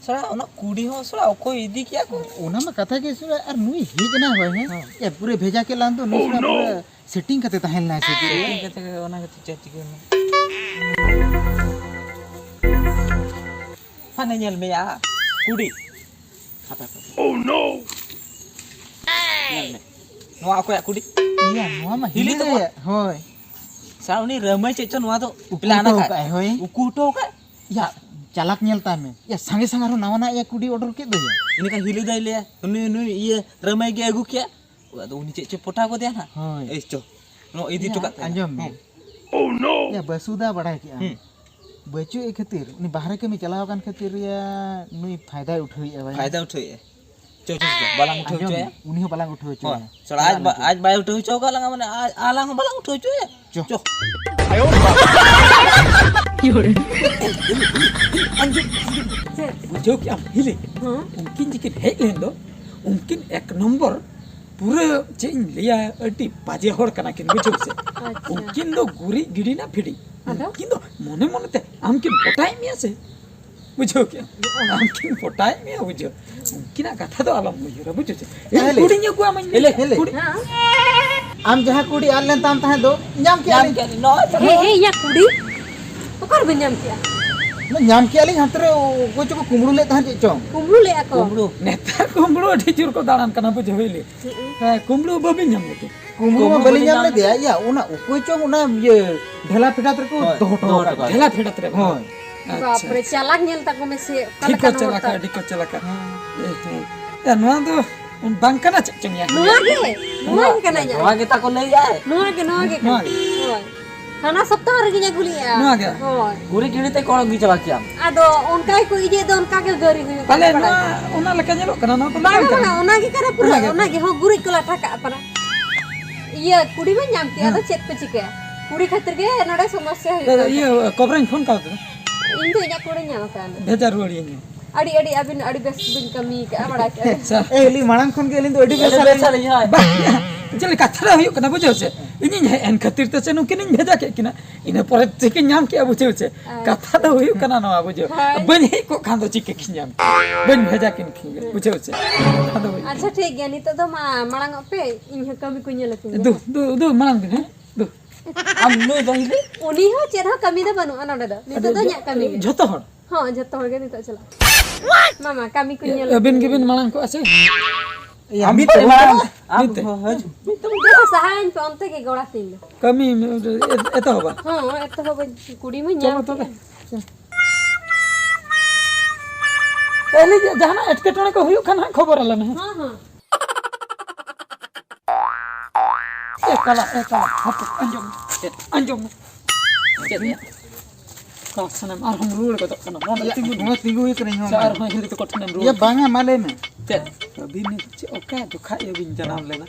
ᱥᱚᱲᱟ, ᱚᱱᱟ ᱠᱩᱲᱤ ᱦᱚᱸ ᱥᱚᱲᱟ ᱚᱠᱚᱭ ᱤᱫᱤ ᱠᱮᱜᱼᱟ ᱠᱚ? ᱚᱱᱟ ᱢᱟ ᱠᱟᱛᱷᱟ ᱜᱮ ᱥᱚᱲᱟ, ᱟᱨ ᱱᱩᱭ ᱦᱮᱡ ᱮᱱᱟ ᱦᱚᱭ, ᱦᱮᱸ? ᱦᱮᱸ᱾ ᱮ, ᱯᱩᱨᱟᱹ ᱵᱷᱮᱡᱟ ᱠᱮᱫ ᱞᱟᱝ ᱫᱚ, ᱱᱩᱭ ᱥᱚᱲᱟ ᱯᱩᱨᱟᱹ ᱥᱮᱴᱤᱝ ᱠᱟᱛᱮ ᱛᱟᱦᱮᱸ ᱞᱮᱱᱟᱭ ᱥᱮ ᱪᱮᱫ? ᱥᱮᱴᱤᱝ ᱠᱟᱛᱮ ᱜᱮ, ᱚᱱᱟ ᱠᱷᱟᱹᱛᱤᱨ ᱪᱮᱫ ᱪᱤᱠᱟᱹ ᱞᱮᱱᱟ? ᱦᱟᱱᱮ ᱧᱮᱞ ᱢᱮᱭᱟ, ᱠᱩᱲᱤ᱾ ᱦᱟᱯᱮ, ᱦᱟᱯᱮ, ᱦᱟᱯᱮ᱾ ᱧᱮᱞ ᱢᱮ᱾ ᱱᱚᱣᱟ ᱚᱠᱚᱭᱟᱜ ᱠᱩᱲᱤ? ᱤᱭᱟᱹ, ᱱᱚᱣᱟ ᱢᱟ ᱦᱤᱞᱤ ᱦᱤᱞᱤ ᱛᱟᱠᱚ᱾ ᱜᱮ, ᱦᱳᱭ᱾ ᱥᱟ-, ᱩᱱᱤ ᱨᱟᱹᱢᱟᱹᱭ ᱪᱮᱫ ᱪᱚ ᱱᱚᱣᱟ ᱫᱚ ᱩᱠᱩ plan ᱦᱚᱴᱚ ᱟᱠᱟᱫ᱾ ᱟᱠᱟᱫᱼᱟᱭ, ᱦᱳᱭ᱾ ᱩᱠᱩ ᱦᱚᱴᱚ ᱟᱠᱟᱫ᱾ ᱭᱟ, ᱪᱟᱞᱟᱠ ᱧᱮᱞ ᱛᱟᱭ ᱢᱮ᱾ ᱭᱟ, ᱥᱟᱸᱜᱮ ᱥᱟᱸᱜᱮ ᱟᱨᱦᱚᱸ ᱱᱟᱣᱟᱱᱟᱜ ᱭᱟ ᱠᱩᱲᱤ order ᱠᱮᱫ ᱫᱚᱭᱟ᱾ ᱤᱱᱟᱹ ᱠᱷᱟᱱ ᱦᱤᱞᱤ ᱫᱟᱭ ᱞᱟᱹᱭᱟ, ᱩᱱᱤ, ᱱᱩᱭ ᱤᱭᱟᱹ ᱨᱟᱹᱢᱟᱹᱭ ᱜᱮ ᱟᱹᱜᱩ ᱠᱮᱭᱟ᱾ ᱟᱫᱚ ᱩᱱᱤ ᱪᱮᱫ ᱪᱚ ᱯᱚᱴᱟᱣ ᱜᱚᱫᱮᱭᱟ ᱱᱟᱦᱟᱜ᱾ ᱦᱳᱭ᱾ ᱮᱭ ᱪᱚ, ᱱᱚᱣᱟ ᱤᱫᱤ ᱦᱚᱴᱚ ᱭᱟ, ᱠᱟᱜ ᱛᱟᱭᱟ᱾ ᱟᱸᱡᱚᱢ ᱢᱮ᱾ ᱦᱮᱸ᱾ ᱭᱟ, ᱵᱟᱹᱥᱩᱫᱟ ᱵᱟᱲᱟᱭ ᱠᱮᱜᱼᱟᱢ᱾ ᱦᱩᱸ᱾ ᱵᱟᱹᱪᱩᱜ ᱮ ᱠᱷᱟᱹᱛᱤᱨ, ᱩᱱᱤ ᱵᱟᱦᱨᱮ ᱠᱟᱹᱢᱤ ᱪᱟᱞᱟᱣ ᱟᱠᱟᱱ ᱠᱷᱟᱹᱛᱤᱨ ᱭᱟ, ᱱᱩᱭ ᱯᱷᱟᱭᱫᱟᱭ ᱩᱴᱷᱟᱹᱣᱮᱫᱼᱟ ᱵᱟᱭ᱾ ᱯᱷᱟᱭᱫᱟ ᱩᱴᱷᱟᱹᱣᱮᱫᱼᱟ᱾ ᱪᱚ, ᱪᱚ, ᱪᱚ, ᱵᱟᱞᱟᱝ ᱩᱴᱷᱟᱹᱣ ᱟᱸᱡᱚᱢ ᱦᱚᱪᱚᱭᱟ᱾ ᱢᱮ, ᱩᱱᱤ ᱦᱚᱸ ᱵᱟᱞᱟᱝ ᱩᱴᱷᱟᱹᱣ ᱦᱚᱪᱚᱭᱟ᱾ ᱦᱳᱭ, ᱥᱟᱞᱟ ᱟᱡ ᱪᱟᱞᱟᱜ ᱵᱟ-, ᱞᱟᱹᱜᱤᱫ᱾ ᱟᱡ ᱵᱟᱭ ᱩᱴᱷᱟᱹᱣ ᱦᱚᱪᱚ ᱟᱠᱟᱫ ᱞᱟᱝᱟ, ᱢᱟᱱᱮ ᱟᱡ, ᱟᱞᱟᱝ ᱦᱚᱸ ᱵᱟᱞᱟᱝ ᱩᱴᱷᱟᱹᱣ ᱦᱚᱪᱚᱭᱟ᱾ ᱪᱚ᱾ ᱪᱚ᱾ ᱟᱸᱡᱚᱢ, ᱟᱸᱡᱚᱢ᱾ ᱪᱮᱫ? ᱵᱩᱡᱷᱟᱹᱣ ᱠᱮᱜᱼᱟᱢ, ᱦᱤᱞᱤ? ᱦᱮᱸ᱾ ᱩᱱᱠᱤᱱ ᱡᱮᱠᱤᱱ ᱦᱮᱡ ᱞᱮᱱ ᱫᱚ, ᱩᱱᱠᱤᱱ ᱮᱠ ᱱᱚᱢᱵᱚᱨ ᱯᱩᱨᱟᱹ ᱪᱮᱫ ᱤᱧ ᱞᱟᱹᱭᱟ, ᱟᱹᱰᱤ ᱵᱟᱡᱮ ᱦᱚᱲ ᱠᱟᱱᱟ ᱠᱤᱱ, ᱵᱩᱡᱷᱟᱹᱣ ᱥᱮ? ᱟᱪᱪᱷᱟ᱾ ᱩᱱᱠᱤᱱ ᱫᱚ ᱜᱩᱨᱤᱡ ᱜᱤᱰᱤ ᱨᱮᱱᱟᱜ ᱯᱷᱤᱰᱤ᱾ ᱟᱫᱚ? ᱩᱱᱠᱤᱱ ᱫᱚ ᱢᱚᱱᱮ ᱢᱚᱱᱮ ᱛᱮ ᱟᱢ ᱠᱤᱱ ᱯᱚᱴᱟᱭᱮᱫ ᱢᱮᱭᱟ ᱥᱮ? ᱵᱩᱡᱷᱟᱹᱣ ᱠᱮᱜᱼᱟᱢ? ᱟᱢ ᱠᱤᱱ ᱯᱚᱴᱟᱭᱮᱫ ᱢᱮᱭᱟ, ᱵᱩᱡᱷᱟᱹᱣ᱾ ᱩᱱᱠᱤᱱᱟᱜ ᱠᱟᱛᱷᱟ ᱫᱚ ᱟᱞᱚᱢ ᱩᱭᱦᱟᱹᱨᱟ, ᱵᱩᱡᱷᱟᱹᱣ ᱪᱮ? ᱮ, ᱦᱮᱞᱮ᱾ ᱠᱩᱲᱤᱧ ᱟᱹᱜᱩᱣᱟᱢᱟᱹᱧ ᱦᱮᱞᱮ, ᱢᱮ᱾ ᱦᱮᱞᱮ᱾ ᱠᱩᱲᱤ᱾ ᱦᱮᱸ᱾ ᱟᱢ ᱡᱟᱦᱟᱸ ᱠᱩᱲᱤ ᱟᱫ ᱞᱮᱱ ᱛᱟᱢ ᱛᱟᱦᱮᱸᱫ ᱫᱚ, ᱧᱟᱢ ᱠᱮᱜᱼᱟ ᱧᱟᱢ ᱞᱤᱧ᱾ ᱠᱮᱜᱼᱟ ᱞᱤᱧ, ᱱᱚᱜᱼᱚᱭ ᱛᱚ᱾ ᱦᱮᱸ, ᱦᱮᱸ, ᱤᱧᱟᱹᱜ ᱠᱩᱲᱤ? ᱚᱠᱟ ᱨᱮᱵᱮᱱ ᱧᱟᱢ ᱠᱮᱜᱼᱟ? ᱧᱟᱢ ᱠᱮᱜᱼᱟ ᱞᱤᱧ, ᱦᱟᱱᱛᱮ ᱨᱮ ᱚᱠᱚᱭ ᱪᱚᱠᱚ ᱠᱩᱢᱵᱽᱲᱩ ᱞᱮᱫ ᱛᱟᱦᱮᱸᱫ ᱪᱮᱫ ᱪᱚᱝ᱾ ᱠᱩᱢᱵᱽᱲᱩ ᱞᱮᱫᱼᱟ ᱠᱚ? ᱠᱩᱢᱵᱽᱲᱩ? ᱱᱮᱛᱟᱨ ᱠᱩᱢᱵᱽᱲᱩ ᱟᱹᱰᱤ ᱡᱳᱨ ᱠᱚ ᱫᱟᱬᱟᱱ ᱠᱟᱱᱟ, ᱵᱩᱡᱷᱟᱹᱣ ᱦᱩᱭ ᱞᱮ᱾ ᱦᱩᱸ᱾ ᱦᱮᱸ, ᱠᱩᱢᱵᱽᱲᱩ ᱵᱟᱹᱵᱤᱱ ᱧᱟᱢ ᱞᱮᱫᱮ᱾ ᱠᱩᱢᱵᱽᱲᱩ ᱢᱟ ᱠᱩᱢᱵᱽᱲᱩ ᱵᱟᱹᱞᱤᱧ ᱵᱟᱹᱞᱤᱧ ᱧᱟᱢ ᱧᱟᱢ ᱞᱮᱫᱮᱭᱟ᱾ ᱞᱮᱫᱮᱭᱟ᱾ ᱭᱟ, ᱚᱱᱟ ᱚᱠᱚᱭ ᱪᱚᱝ ᱚᱱᱟ ᱤᱭᱟᱹ ᱰᱷᱮᱞᱟ ᱯᱷᱮᱰᱟᱛ ᱨᱮᱠᱚ ᱦᱳᱭ, ᱫᱚᱦᱚ ᱦᱚᱴᱚ ᱫᱚᱦᱚ ᱟᱠᱟᱫ ᱦᱚᱴᱚ ᱠᱚᱣᱟ᱾ ᱠᱟᱜ᱾ ᱰᱷᱮᱞᱟ ᱯᱷᱮᱰᱟᱛ ᱨᱮ᱾ ᱦᱳᱭ᱾ ᱦᱳᱭ᱾ ᱟᱪᱪᱷᱟ, ᱵᱟᱯᱨᱮ, ᱟᱪᱪᱷᱟ᱾ ᱪᱟᱞᱟᱠ ᱧᱮᱞ ᱛᱟᱠᱚ ᱢᱮᱥᱮ, ᱚᱠᱟ ᱴᱷᱤᱠ ᱠᱚ ᱞᱮᱠᱟᱱ ᱦᱚᱲ ᱪᱟᱞᱟᱠᱟ, ᱛᱟᱢ? ᱟᱹᱰᱤ ᱠᱚ ᱪᱟᱞᱟᱠᱟ᱾ ᱦᱮᱸ᱾ ᱮ, ᱦᱮᱸ᱾ ᱭᱟ, ᱱᱚᱣᱟ ᱫᱚ ᱵᱟᱝ ᱠᱟᱱᱟ ᱪᱮᱫ ᱪᱚᱝ ᱭᱟ? ᱱᱚᱣᱟ ᱜᱮ, ᱱᱚᱣᱟ ᱜᱮ ᱠᱟᱱᱟ ᱧᱟᱢ᱾ ᱱᱚᱣᱟ ᱜᱮ ᱛᱟᱠᱚ ᱞᱟᱹᱭ ᱟᱭ᱾ ᱱᱚᱣᱟ ᱜᱮ, ᱱᱚᱣᱟ ᱜᱮ ᱱᱚᱣᱟ ᱠᱟᱱᱟ᱾ ᱜᱮ᱾ ᱦᱳᱭ᱾ ᱦᱟᱱᱟ ᱥᱚᱯᱛᱟᱦᱚ ᱨᱮᱜᱮᱧ ᱟᱹᱜᱩ ᱞᱮᱜᱼᱟ᱾ ᱱᱚᱣᱟ ᱜᱮ? ᱦᱳᱭ᱾ ᱜᱩᱨᱤᱡ ᱜᱤᱰᱤ ᱛᱮ ᱠᱚᱲᱟ ᱜᱤ ᱪᱟᱵᱟ ᱠᱮᱭᱟᱢ᱾ ᱟᱫᱚ ᱚᱱᱠᱟ ᱜᱮᱠᱚ ᱤᱡᱮᱫ ᱫᱚ, ᱚᱱᱠᱟ ᱜᱮ ᱜᱟᱹᱨᱤ ᱦᱩᱭᱩᱜ ᱯᱟᱞᱮ ᱠᱟᱱᱟ, ᱱᱚᱣᱟ ᱵᱟᱲᱟᱭ ᱠᱟᱱᱟ᱾ ᱚᱱᱟ ᱞᱮᱠᱟ ᱧᱮᱞᱚᱜ ᱠᱟᱱᱟ, ᱱᱚᱣᱟ ᱯᱟᱞᱮ ᱵᱟᱝᱟ, ᱵᱟᱝ ᱠᱟᱱᱟ? ᱵᱟᱝᱟ, ᱚᱱᱟ ᱜᱮ ᱠᱟᱱᱟ ᱯᱩᱨᱟᱹ, ᱟᱪᱪᱷᱟ᱾ ᱚᱱᱟ ᱜᱮ, ᱦᱚᱸ, ᱜᱩᱨᱤᱡ ᱠᱚ ᱞᱟᱴᱷᱟ ᱠᱟᱜᱼᱟ ᱯᱟᱨᱟ᱾ ᱤᱭᱟᱹ, ᱠᱩᱲᱤ ᱢᱟ ᱧᱟᱢ ᱠᱮᱜᱼᱟ, ᱦᱮᱸ᱾ ᱟᱫᱚ ᱪᱮᱫ ᱯᱮ ᱪᱤᱠᱟᱹᱭᱟ? ᱠᱩᱲᱤ ᱠᱷᱟᱹᱛᱤᱨ ᱜᱮ ᱱᱚᱰᱮ ᱥᱚᱢᱚᱥᱥᱟ ᱦᱩᱭᱩᱜ ᱫᱟᱫᱟ, ᱠᱟᱱᱟ᱾ ᱤᱭᱟᱹ, ᱠᱚᱵᱨᱟᱧ ᱯᱷᱳᱱ ᱠᱟᱣᱫᱮ ᱫᱚ᱾ ᱤᱧ ᱫᱚ ᱤᱧᱟᱹᱜ ᱠᱩᱲᱤ ᱧᱟᱢ ᱟᱠᱟᱫ᱾ ᱵᱷᱮᱡᱟ ᱨᱩᱣᱟᱹᱲᱤᱧ ᱢᱮ᱾ ᱟᱹᱰᱤ, ᱟᱹᱰᱤ ᱟᱹᱵᱤᱱ ᱟᱹᱰᱤ ᱵᱮᱥ ᱵᱤᱱ ᱠᱟᱹᱢᱤ ᱠᱟᱜᱼᱟ, ᱵᱟᱲᱟᱭ ᱠᱮᱜᱼᱟ ᱞᱤᱧ᱾ ᱟᱪᱪᱷᱟ᱾ ᱮ, ᱟᱹᱞᱤᱧ ᱢᱟᱲᱟᱝ ᱠᱷᱚᱱ ᱜᱮ ᱟᱹᱞᱤᱧ ᱫᱚ ᱟᱹᱰᱤ ᱵᱮᱥ ᱟᱹᱞᱤᱧ ᱵᱮᱥ ᱟᱹᱞᱤᱧ ᱦᱳᱭ᱾ ᱵᱟᱝ, actually ᱠᱟᱛᱷᱟ ᱫᱚ ᱦᱩᱭᱩᱜ ᱠᱟᱱᱟ, ᱵᱩᱡᱷᱟᱹᱣ ᱥᱮ, ᱤᱧᱤᱧ ᱦᱮᱡ ᱮᱱ ᱠᱷᱟᱹᱛᱤᱨ ᱛᱮ ᱥᱮ ᱱᱩᱠᱤᱱᱤᱧ ᱵᱷᱮᱡᱟ ᱠᱮᱫ ᱠᱤᱱᱟ, ᱤᱱᱟᱹ ᱯᱚᱨᱮ ᱛᱮᱠᱤᱱ ᱧᱟᱢ ᱠᱮᱜᱼᱟ, ᱵᱩᱡᱷᱟᱹᱣ ᱥᱮ᱾ ᱟᱪᱪᱷᱟ᱾ ᱠᱟᱛᱷᱟ ᱫᱚ ᱦᱩᱭᱩᱜ ᱠᱟᱱᱟ ᱱᱚᱣᱟ, ᱵᱩᱡᱷᱟᱹᱣ᱾ ᱦᱳᱭ᱾ ᱵᱟᱹᱧ ᱦᱮᱡ ᱠᱚᱜ ᱠᱷᱟᱱ ᱫᱚ ᱪᱤᱠᱟᱹ ᱠᱤᱱ ᱧᱟᱢ ᱠᱮᱭᱟ? ᱵᱟᱹᱧ ᱵᱷᱮᱡᱟ ᱠᱤᱱ ᱠᱷᱟᱱ ᱜᱮ, ᱵᱩᱡᱷᱟᱹᱣ ᱥᱮ᱾ ᱠᱟᱛᱷᱟ ᱫᱚ ᱦᱩᱭᱩᱜ ᱟᱪᱪᱷᱟ, ᱠᱟᱱᱟ᱾ ᱴᱷᱤᱠ ᱜᱮᱭᱟ, ᱱᱤᱛᱚᱜ ᱫᱚ ᱢᱟ ᱢᱟᱲᱟᱝ ᱚᱜ ᱯᱮ, ᱤᱧ ᱦᱚᱸ ᱠᱟᱹᱢᱤ ᱠᱚ ᱧᱮᱞ ᱟᱹᱛᱤᱧ ᱫᱩ, ᱜᱮ᱾ ᱫᱩ, ᱫᱩ, ᱢᱟᱲᱟᱝ ᱵᱤᱱ, ᱦᱮᱸ? ᱫᱩ᱾ ᱟᱢ ᱱᱩᱭ ᱫᱚ ᱦᱤᱞᱤ? ᱩᱱᱤ ᱦᱚᱸ ᱪᱮᱫ ᱦᱚᱸ ᱠᱟᱹᱢᱤ ᱫᱚ ᱵᱟᱹᱱᱩᱜᱼᱟ ᱱᱚᱰᱮ ᱫᱚ᱾ ᱱᱤᱛᱚᱜ ᱟᱫᱚ ᱫᱚ ᱡᱚ-, ᱤᱧᱟᱹᱜ ᱠᱟᱹᱢᱤ ᱜᱮ᱾ ᱡᱷᱚᱛᱚ ᱦᱚᱲ? ᱦᱚᱸ, ᱡᱷᱚᱛᱚ ᱦᱚᱲ ᱜᱮ ᱱᱤᱛᱚᱜ ᱪᱟᱞᱟᱜ᱾ ᱢᱟᱢᱟ, ᱠᱟᱹᱢᱤ ᱠᱚ ᱧᱮᱞ ᱟᱹᱵᱤᱱ ᱜᱮᱵᱤᱱ ᱢᱟᱲᱟᱝ ᱠᱚᱜᱼᱟ ᱥᱮ? ᱟᱢ ᱢᱤᱫ ᱛᱮ ᱛᱮ ᱢᱟᱲᱟᱝ, ᱢᱟᱲᱟᱝ᱾ ᱟᱢ ᱢᱤᱫ ᱛᱮ᱾ ᱦᱚᱸ ᱦᱤᱡᱩᱜ᱾ ᱫᱮᱞᱟ ᱥᱟᱦᱟᱭᱟᱹᱧ ᱯᱮ, ᱚᱱᱛᱮ ᱜᱮ ᱜᱚᱲᱟ ᱛᱤᱧ ᱫᱚ᱾ ᱠᱟᱹᱢᱤ ᱮᱛᱚᱦᱚᱵᱟ? ᱦᱚᱸ, ᱮᱛᱚᱦᱚᱵᱟᱹᱧ, ᱠᱩᱲᱤ ᱢᱟᱹᱧ ᱧᱟᱢ ᱪᱚᱞᱚ ᱛᱚᱵᱮ᱾ ᱠᱮᱫ᱾ ᱟᱹᱞᱤᱧ ᱡᱟᱦᱟᱱᱟᱜ ᱮᱴᱠᱮᱴᱚᱬᱮ ᱠᱚ ᱦᱩᱭᱩᱜ ᱠᱷᱟᱱ ᱦᱟᱸᱜ ᱠᱷᱚᱵᱚᱨ ᱟᱞᱮ ᱢᱮ ᱦᱮᱸ᱾ ᱦᱚᱸ, ᱦᱚᱸ᱾ ᱮ ᱠᱟᱞᱟ, ᱮ ᱠᱟᱞᱟ, ᱦᱟᱯᱮ, ᱟᱸᱡᱚᱢ ᱢᱮ, ᱪᱮᱫ? ᱟᱸᱡᱚᱢ ᱢᱮ᱾ ᱪᱮᱫ ᱭᱟ? ᱚᱠᱟ ᱥᱮᱱᱮᱢ ᱟᱨᱦᱚᱸᱢ ᱨᱩᱣᱟᱹᱲ ᱜᱚᱫᱚᱜ ᱠᱟᱱᱟ? ᱱᱚᱰᱮ ᱤᱭᱟᱹ, ᱛᱤᱸᱜᱩ ᱢᱮ᱾ ᱱᱚᱣᱟ ᱛᱤᱸᱜᱩ ᱦᱩᱭ ᱠᱟᱱᱟ, ᱤᱧ ᱦᱚᱸ ᱥᱮ ᱢᱮ᱾ ᱟᱨᱦᱚᱸ ᱦᱤᱞᱤ ᱛᱟᱠᱚ ᱴᱷᱮᱱᱮᱢ ᱨᱩᱣᱟᱹᱲ ᱤᱭᱟᱹ, ᱠᱟᱱᱟ? ᱵᱟᱝᱟ, ᱢᱟ ᱞᱟᱹᱭ ᱢᱮ᱾ ᱪᱮᱫ? ᱟᱹᱵᱤᱱ ᱪᱮᱫ, ᱚᱠᱟ ᱡᱚᱠᱷᱟ ᱤᱭᱟᱹ ᱵᱤᱱ ᱡᱟᱱᱟᱢ ᱞᱮᱱᱟ?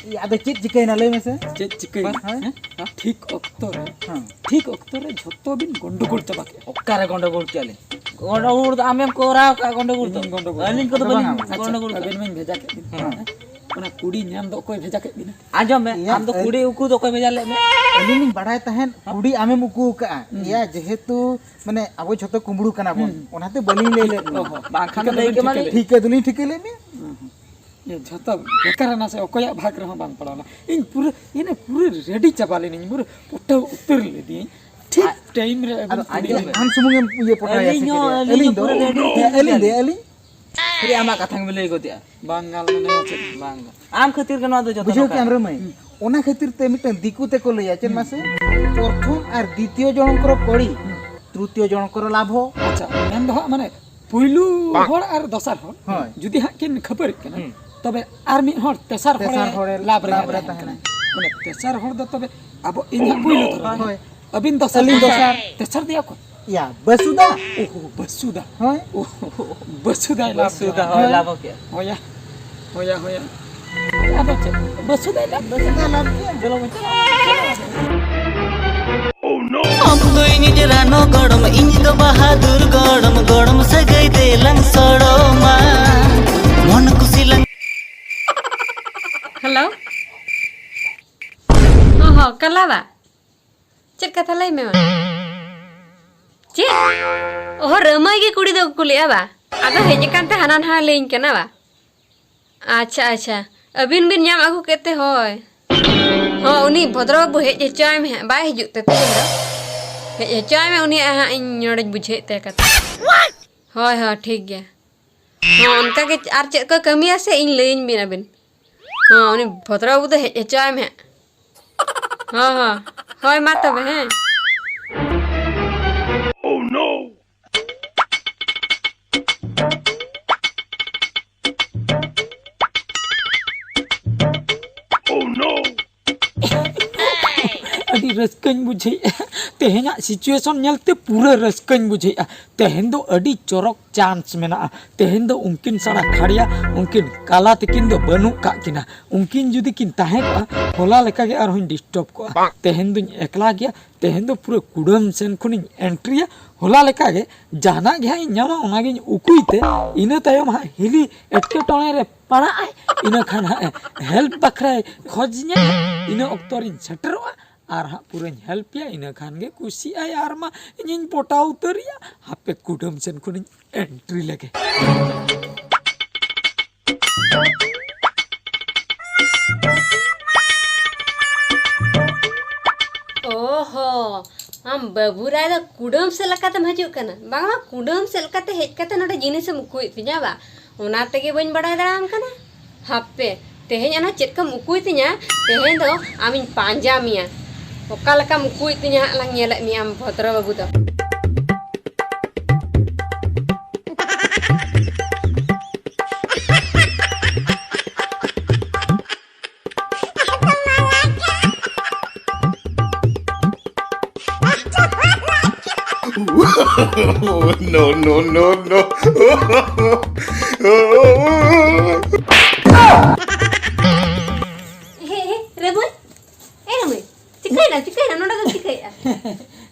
ᱤᱭᱟᱹ, ᱟᱫᱚ ᱪᱮᱫ ᱪᱤᱠᱟᱹᱭᱮᱱᱟ, ᱞᱟᱹᱭ ᱢᱮᱥᱮ? ᱪᱮᱫ ᱪᱤᱠᱟᱹᱭᱮᱱᱟ? ᱦᱮᱸ? ᱦᱮᱸ? ᱴᱷᱤᱠ ᱚᱠᱛᱚ ᱨᱮ, ᱦᱮᱸ᱾ ᱴᱷᱤᱠ ᱚᱠᱛᱚ ᱨᱮ ᱡᱷᱚᱛᱚ ᱵᱤᱱ ᱜᱚᱱᱰᱚᱜᱳᱞ ᱪᱟᱵᱟ ᱠᱮᱫᱼᱟ᱾ ᱚᱠᱟᱨᱮ ᱜᱚᱱᱰᱚᱜᱳᱞ ᱠᱮᱫᱼᱟ ᱞᱤᱧ? ᱜᱚᱱᱰᱚᱜᱳᱞ ᱫᱚ ᱟᱢᱮᱢ ᱠᱚᱨᱟᱣ ᱠᱟᱜᱼᱟ, ᱜᱚᱱᱰᱚᱜᱳᱞ ᱫᱚ᱾ ᱤᱧ ᱜᱚᱱᱰᱚᱜᱳᱞ᱾ ᱟᱹᱞᱤᱧ ᱠᱚᱫᱚ ᱟᱫᱚ ᱵᱟᱹᱞᱤᱧ ᱵᱟᱝᱟ, ᱟᱪᱪᱷᱟ, ᱜᱚᱱᱰᱚᱜᱳᱞ ᱠᱟᱜᱼᱟ᱾ ᱟᱹᱵᱤᱱ ᱢᱟᱧ ᱵᱷᱮᱡᱟ ᱠᱮᱫ ᱵᱤᱱ᱾ ᱦᱮᱸ᱾ ᱚᱱᱟ ᱠᱩᱲᱤ ᱧᱟᱢ ᱫᱚ ᱚᱠᱚᱭ ᱵᱷᱮᱡᱟ ᱠᱮᱫ ᱵᱤᱱᱟ? ᱟᱸᱡᱚᱢ ᱢᱮ, ᱤᱭᱟᱹ, ᱟᱢ ᱫᱚ ᱟᱹᱞ- ᱠᱩᱲᱤ ᱩᱠᱩ ᱫᱚ ᱚᱠᱚᱭ ᱵᱷᱮᱡᱟ ᱞᱮᱫ ᱢᱮ? ᱟᱹᱞᱤᱧ ᱞᱤᱧ ᱵᱟᱲᱟᱭ ᱛᱟᱦᱮᱸᱫ, ᱦᱮᱸ᱾ ᱠᱩᱲᱤ ᱟᱢᱮᱢ ᱩᱠᱩ ᱟᱠᱟᱫᱼᱟ᱾ ᱦᱩᱸ᱾ ᱤᱭᱟᱹ, ᱡᱮᱦᱮᱛᱩ, ᱢᱟᱱᱮ, ᱟᱵᱚ ᱡᱷᱚᱛᱚ ᱠᱩᱢᱵᱽᱲᱩ ᱠᱟᱱᱟ ᱵᱚᱱ, ᱦᱩᱸ᱾ ᱚᱱᱟᱛᱮ ᱵᱟᱹᱞᱤᱧ ᱞᱟᱹᱭ ᱞᱮᱫ ᱚ, ᱢᱮᱭᱟ᱾ ᱵᱟᱝᱠᱷᱟᱱ ᱫᱚ ᱴᱷᱤᱠᱟᱹ ᱞᱟᱹᱭ ᱫᱚᱵᱤᱱ ᱠᱮᱢᱟ ᱴᱷᱤᱠᱟᱹ ᱞᱤᱧ᱾ ᱞᱮᱫ᱾ ᱴᱷᱤᱠᱟᱹ ᱫᱚᱞᱤᱧ ᱴᱷᱤᱠᱟᱹ ᱞᱮᱫ ᱢᱮᱭᱟ᱾ ᱦᱩᱸ, ᱦᱩᱸ᱾ ᱤᱭᱟᱹ, ᱡᱷᱚᱛᱚ ᱵᱮᱠᱟᱨ ᱮᱱᱟ ᱥᱮ, ᱚᱠᱚᱭᱟᱜ ᱵᱷᱟᱜᱽ ᱨᱮᱦᱚᱸ ᱵᱟᱝ ᱯᱟᱲᱟᱣᱱᱟ᱾ ᱤᱧ ᱯᱩᱨᱟᱹ, ᱤᱧ ᱯᱩᱨᱟᱹ ᱨᱮᱰᱤ ᱪᱟᱵᱟ ᱞᱮᱱᱟᱹᱧ, ᱯᱩᱨᱟᱹ ᱯᱚᱴᱟᱣ ᱩᱛᱟᱹᱨ ᱞᱮᱫᱤᱭᱟᱹᱧ᱾ ᱴᱷᱤᱠ ᱟᱡ ᱴᱟᱭᱤᱢ ᱨᱮ ᱟᱹᱵᱤᱱ ᱟᱫᱚ ᱠᱩᱲᱤ ᱟᱸᱡᱚᱢ ᱵᱤᱱ᱾ ᱟᱢ ᱥᱩᱢᱩᱝ ᱮᱢ ᱤᱭᱟᱹ ᱯᱚᱴᱟᱣᱮᱭᱟ ᱟᱹᱞᱤᱧ ᱥᱮ ᱦᱚᱸ, ᱪᱮᱫ? ᱟᱹᱞᱤᱧ ᱟᱹᱞᱤᱧ ᱦᱚᱸ ᱫᱚ, ᱯᱩᱨᱟᱹ ᱨᱮᱰᱤ ᱦᱮᱸ, ᱟᱹᱞᱤᱧ ᱫᱚ, ᱠᱟᱱᱟᱞᱤᱧ᱾ ᱟᱹᱞᱤᱧ᱾ ᱟᱹᱰᱤ ᱟᱢᱟᱜ ᱠᱟᱛᱷᱟ ᱜᱮᱢ ᱞᱟᱹᱭ ᱜᱚᱫᱮᱜᱼᱟ᱾ ᱵᱟᱝ ᱜᱟᱱ ᱞᱮᱱᱟ ᱪᱮᱫ? ᱵᱟᱝ ᱜᱟᱱ᱾ ᱟᱢ ᱠᱷᱟᱹᱛᱤᱨ ᱜᱮ ᱱᱚᱣᱟ ᱫᱚ ᱡᱚᱛᱚ ᱵᱩᱡᱷᱟᱹᱣ ᱱᱚᱝᱠᱟ᱾ ᱠᱮᱜᱼᱟᱢ ᱨᱟᱹᱢᱟᱹᱭ? ᱦᱩᱸ᱾ ᱚᱱᱟ ᱠᱷᱟᱹᱛᱤᱨ ᱛᱮ ᱢᱤᱫᱴᱟᱝ ᱫᱤᱠᱩ ᱛᱮᱠᱚ ᱞᱟᱹᱭᱟ, ᱪᱮᱫ ᱦᱩᱸ᱾ ᱢᱟᱥᱮ? ᱯᱨᱚᱛᱷᱚᱢ ᱟᱨ ᱫᱤᱛᱤᱭᱚ ᱡᱚᱱᱚᱢ ᱠᱚᱨᱚ ᱠᱚᱲᱤ, ᱦᱩᱸ᱾ ᱛᱨᱤᱛᱤᱭᱚ ᱡᱚᱱᱚᱢ ᱠᱚᱨᱚ ᱞᱟᱵᱷᱚ᱾ ᱟᱪᱪᱷᱟ, ᱢᱮᱱ ᱫᱚ ᱦᱟᱸᱜ ᱢᱟᱱᱮ ᱯᱩᱭᱞᱩ ᱦᱚᱲ ᱟᱨ ᱫᱚᱥᱟᱨ ᱦᱚᱲ ᱦᱳᱭ᱾ ᱡᱩᱫᱤ ᱦᱟᱸᱜ ᱠᱤᱱ ᱠᱷᱟᱹᱯᱟᱹᱨᱤᱜ ᱠᱟᱱᱟ, ᱦᱩᱸ᱾ ᱛᱚᱵᱮ ᱟᱨ ᱢᱤᱫ ᱦᱚᱲ ᱛᱮᱥᱟᱨ ᱛᱮᱥᱟᱨ ᱦᱚᱲᱮ ᱦᱚᱲᱮ ᱞᱟᱵᱷ ᱨᱮ ᱞᱟᱵᱷ ᱨᱮ ᱛᱟᱦᱮᱱᱟ᱾ ᱛᱟᱦᱮᱱᱟ᱾ ᱢᱟᱱᱮ ᱛᱮᱥᱟᱨ ᱦᱚᱲ ᱫᱚ ᱛᱚᱵᱮ ᱟᱵᱚ, ᱤᱧ ᱦᱟᱸᱜ ᱯᱩᱭᱞᱩ ᱫᱷᱚᱨᱚᱢ᱾ ᱦᱳᱭ᱾ ᱟᱹᱵᱤᱱ ᱫᱚᱥᱟᱨ᱾ ᱟᱹᱞᱤᱧ ᱫᱚᱥᱟᱨ᱾ ᱛᱮᱥᱟᱨ ᱫᱚᱭᱟ ᱚᱠᱚᱭ? ᱭᱟ, ᱵᱟᱹᱥᱩᱫᱟ᱾ ᱳᱦᱳ, ᱵᱟᱹᱥᱩᱫᱟ᱾ ᱦᱳᱭ᱾ ᱳᱦᱳ, ᱵᱟᱹᱥᱩᱫᱟᱭ ᱞᱟᱵᱷ ᱵᱟᱹᱥᱩᱫᱟ, ᱠᱮᱫᱟ᱾ ᱦᱳᱭ, ᱦᱳᱭ᱾ ᱞᱟᱵᱷ ᱠᱮᱫᱟ᱾ ᱦᱳᱭᱟ, ᱦᱳᱭᱟ, ᱦᱳᱭᱟ᱾ ᱟᱫᱚ ᱪᱮᱫ? ᱵᱟᱹᱥᱩᱫᱟᱭ ᱞᱟᱵᱷ, ᱵᱟᱹᱥᱩᱫᱟᱭ ᱞᱟᱵᱷ ᱠᱮᱫᱟ᱾ ᱪᱚᱞᱚ ᱵᱚᱱ ᱪᱟᱞᱟᱜᱼᱟ᱾ ᱟᱢ ᱫᱚ ᱤᱧᱤᱡ ᱨᱟᱱᱚ ᱜᱚᱲᱚᱢ, ᱤᱧ ᱫᱚ ᱵᱟᱦᱟᱫᱩᱨ ᱜᱚᱲᱚᱢ, ᱜᱚᱲᱚᱢ ᱥᱟᱹᱜᱟᱹᱭ ᱫᱮᱞᱟᱝ ᱥᱚᱲᱚᱢᱟ᱾ ᱢᱚᱱ ᱠᱩᱥᱤ ᱞᱟᱝ ᱦᱮᱞᱳ᱾ ᱚ ᱦᱚᱸ, ᱠᱟᱞᱟᱣᱟ᱾ ᱪᱮᱫ ᱠᱟᱛᱷᱟ ᱞᱟᱹᱭ ᱢᱮ ᱢᱟ? ᱪᱮᱫ? ᱚᱦᱚ, ᱨᱟᱹᱢᱟᱹᱭ ᱜᱮ ᱠᱩᱲᱤ ᱫᱚ ᱠᱩᱞᱤᱜᱼᱟ ᱵᱟ? ᱟᱫᱚ ᱦᱮᱡ ᱟᱠᱟᱱ ᱛᱮ ᱦᱟᱱᱟ ᱱᱟᱣᱟ ᱞᱟᱹᱭᱟᱹᱧ ᱠᱟᱱᱟ ᱵᱟ? ᱟᱪᱪᱷᱟ, ᱟᱪᱪᱷᱟ᱾ ᱟᱹᱵᱤᱱ ᱵᱤᱱ ᱧᱟᱢ ᱟᱹᱜᱩ ᱠᱮᱫ ᱛᱮ, ᱦᱳᱭ᱾ ᱦᱚᱸ, ᱩᱱᱤ ᱵᱷᱚᱫᱨᱚ ᱵᱟᱹᱵᱩ ᱦᱮᱡ ᱦᱚᱪᱚᱣᱟᱭ ᱢᱮ ᱦᱟᱸᱜ᱾ ᱵᱟᱭ ᱦᱤᱡᱩᱜ ᱛᱮ ᱛᱮᱦᱮᱧ ᱫᱚ᱾ ᱦᱮᱡ ᱦᱚᱪᱚᱣᱟᱭ ᱢᱮ, ᱩᱱᱤᱭᱟᱜ ᱦᱟᱸᱜ ᱤᱧ ᱱᱚᱰᱮᱧ ᱵᱩᱡᱷᱟᱹᱣᱮᱫ ᱛᱟᱭᱟ ᱠᱟᱛᱷᱟ᱾ ᱦᱳᱭ, ᱦᱳᱭ, ᱴᱷᱤᱠ ᱜᱮᱭᱟ᱾ ᱦᱚᱸ, ᱚᱱᱠᱟ ᱜᱮ ᱟᱨ ᱪᱮᱫ ᱠᱚ ᱠᱟᱹᱢᱤᱭᱟ ᱥᱮ ᱤᱧ ᱞᱟᱹᱭᱟᱹᱧ ᱵᱤᱱ ᱟᱹᱵᱤᱱ᱾ ᱦᱚᱸ, ᱩᱱᱤ ᱵᱷᱚᱫᱨᱚ ᱵᱟᱹᱵᱩ ᱫᱚ ᱦᱮᱡ ᱦᱚᱪᱚᱣᱟᱭ ᱢᱮ ᱦᱟᱸᱜ᱾ ᱦᱚᱸ, ᱦᱚᱸ᱾ ᱦᱳᱭ, ᱢᱟ ᱛᱚᱵᱮ, ᱦᱮᱸ᱾ ᱟᱹᱰᱤ ᱨᱟᱹᱥᱠᱟᱹᱧ ᱵᱩᱡᱷᱟᱹᱣᱮᱫᱼᱟ᱾ ᱛᱮᱦᱮᱧᱟᱜ situation ᱧᱮᱞᱛᱮ ᱯᱩᱨᱟᱹ ᱨᱟᱹᱥᱠᱟᱹᱧ ᱵᱩᱡᱷᱟᱹᱣᱮᱫᱼᱟ᱾ ᱛᱮᱦᱮᱧ ᱫᱚ ᱟᱹᱰᱤ ᱪᱚᱨᱚᱠ chance ᱢᱮᱱᱟᱜᱼᱟ᱾ ᱛᱮᱦᱮᱧ ᱫᱚ ᱩᱱᱠᱤᱱ ᱥᱟᱲᱟ ᱠᱷᱟᱲᱤᱭᱟ, ᱩᱱᱠᱤᱱ ᱠᱟᱞᱟ ᱛᱤᱠᱤᱱ ᱫᱚ ᱵᱟᱹᱱᱩᱜ ᱠᱟᱜ ᱠᱤᱱᱟ᱾ ᱩᱱᱠᱤᱱ ᱡᱩᱫᱤ ᱠᱤᱱ ᱛᱟᱦᱮᱸ ᱠᱚᱜᱼᱟ, ᱦᱚᱞᱟ ᱞᱮᱠᱟᱜᱮ ᱟᱨᱦᱚᱸᱧ disturb ᱠᱚᱜᱼᱟ᱾ ᱛᱮᱦᱮᱧ ᱫᱚᱧ ᱮᱠᱞᱟ ᱜᱮᱭᱟ, ᱛᱮᱦᱮᱧ ᱫᱚ ᱯᱩᱨᱟᱹ ᱠᱩᱰᱟᱹᱢ ᱥᱮᱱ ᱠᱷᱚᱱᱤᱧ entryᱭᱟ᱾ ᱦᱚᱞᱟ ᱞᱮᱠᱟᱜᱮ ᱡᱟᱦᱟᱱᱟᱜ ᱜᱮ ᱦᱟᱸᱜ ᱤᱧ ᱧᱟᱢᱟ, ᱚᱱᱟᱜᱤᱧ ᱩᱠᱩᱭ ᱛᱮ, ᱤᱱᱟᱹ ᱛᱟᱭᱚᱢ ᱦᱟᱸᱜ ᱦᱤᱞᱤ ᱮᱴᱠᱮᱴᱚᱬᱮ ᱨᱮ ᱯᱟᱲᱟᱜ ᱟᱭ, ᱤᱱᱟᱹ ᱠᱷᱟᱱ ᱦᱟᱸᱜ help ᱵᱟᱠᱷᱨᱟᱭ ᱠᱷᱚᱡᱽ ᱤᱧᱟᱹ, ᱤᱱᱟᱹ ᱚᱠᱛᱚ ᱨᱤᱧ ᱥᱮᱴᱮᱨᱚᱜᱼᱟ᱾ ᱟᱨ ᱦᱟᱸᱜ ᱯᱩᱨᱟᱹᱧ helpᱮᱭᱟ, ᱤᱱᱟᱹ ᱠᱷᱟᱱ ᱜᱮ ᱠᱩᱥᱤᱜ ᱟᱭ, ᱟᱨ ᱢᱟ ᱤᱧᱤᱧ ᱯᱚᱴᱟᱣ ᱩᱛᱟᱹᱨᱮᱭᱟ᱾ ᱦᱟᱯᱮ ᱠᱩᱰᱟᱹᱢ ᱥᱮᱱ ᱠᱷᱚᱱᱤᱧ entry ᱞᱮᱜᱮ᱾ ᱚᱦᱚ, ᱟᱢ ᱵᱟᱹᱵᱩ ᱨᱟᱭ ᱫᱚ ᱠᱩᱰᱟᱹᱢ ᱥᱮᱫ ᱞᱮᱠᱟᱛᱮᱢ ᱦᱤᱡᱩᱜ ᱠᱟᱱᱟ? ᱵᱟᱝᱟ, ᱠᱩᱰᱟᱹᱢ ᱥᱮᱫ ᱞᱮᱠᱟᱛᱮ ᱦᱮᱡ ᱠᱟᱛᱮ ᱱᱚᱰᱮ ᱡᱤᱱᱤᱥᱮᱢ ᱩᱠᱩᱭᱮᱫ ᱛᱤᱧᱟ ᱵᱟ? ᱚᱱᱟ ᱛᱮᱜᱮ ᱵᱟᱹᱧ ᱵᱟᱲᱟᱭ ᱫᱟᱲᱮᱭᱟᱢ ᱠᱟᱱᱟ᱾ ᱦᱟᱯᱮ, ᱛᱮᱦᱮᱧ ᱟᱨᱦᱚᱸ ᱪᱮᱫ ᱠᱚᱢ ᱩᱠᱩᱭ ᱛᱤᱧᱟ, ᱛᱮᱦᱮᱧ ᱫᱚ ᱟᱢᱤᱧ ᱯᱟᱸᱡᱟ ᱢᱮᱭᱟ᱾ ᱚᱠᱟ ᱞᱮᱠᱟᱢ ᱩᱠᱩᱭᱮᱫ ᱛᱤᱧᱟ ᱦᱟᱸᱜ ᱞᱟᱝ ᱧᱮᱞᱮᱫ ᱢᱮᱭᱟ ᱟᱢ ᱵᱷᱚᱫᱨᱚ ᱵᱟᱹᱵᱩ ᱫᱚ᱾ No, no, no, no. ᱦᱮ, ᱦᱮ, ᱨᱮᱢᱩᱭ, ᱮ ᱨᱮᱢᱩᱭ, ᱪᱤᱠᱟᱹᱭᱮᱱᱟ, ᱪᱤᱠᱟᱹᱭᱮᱱᱟ, ᱱᱚᱰᱮ ᱫᱚ ᱪᱤᱠᱟᱹᱭᱮᱫᱼᱟ?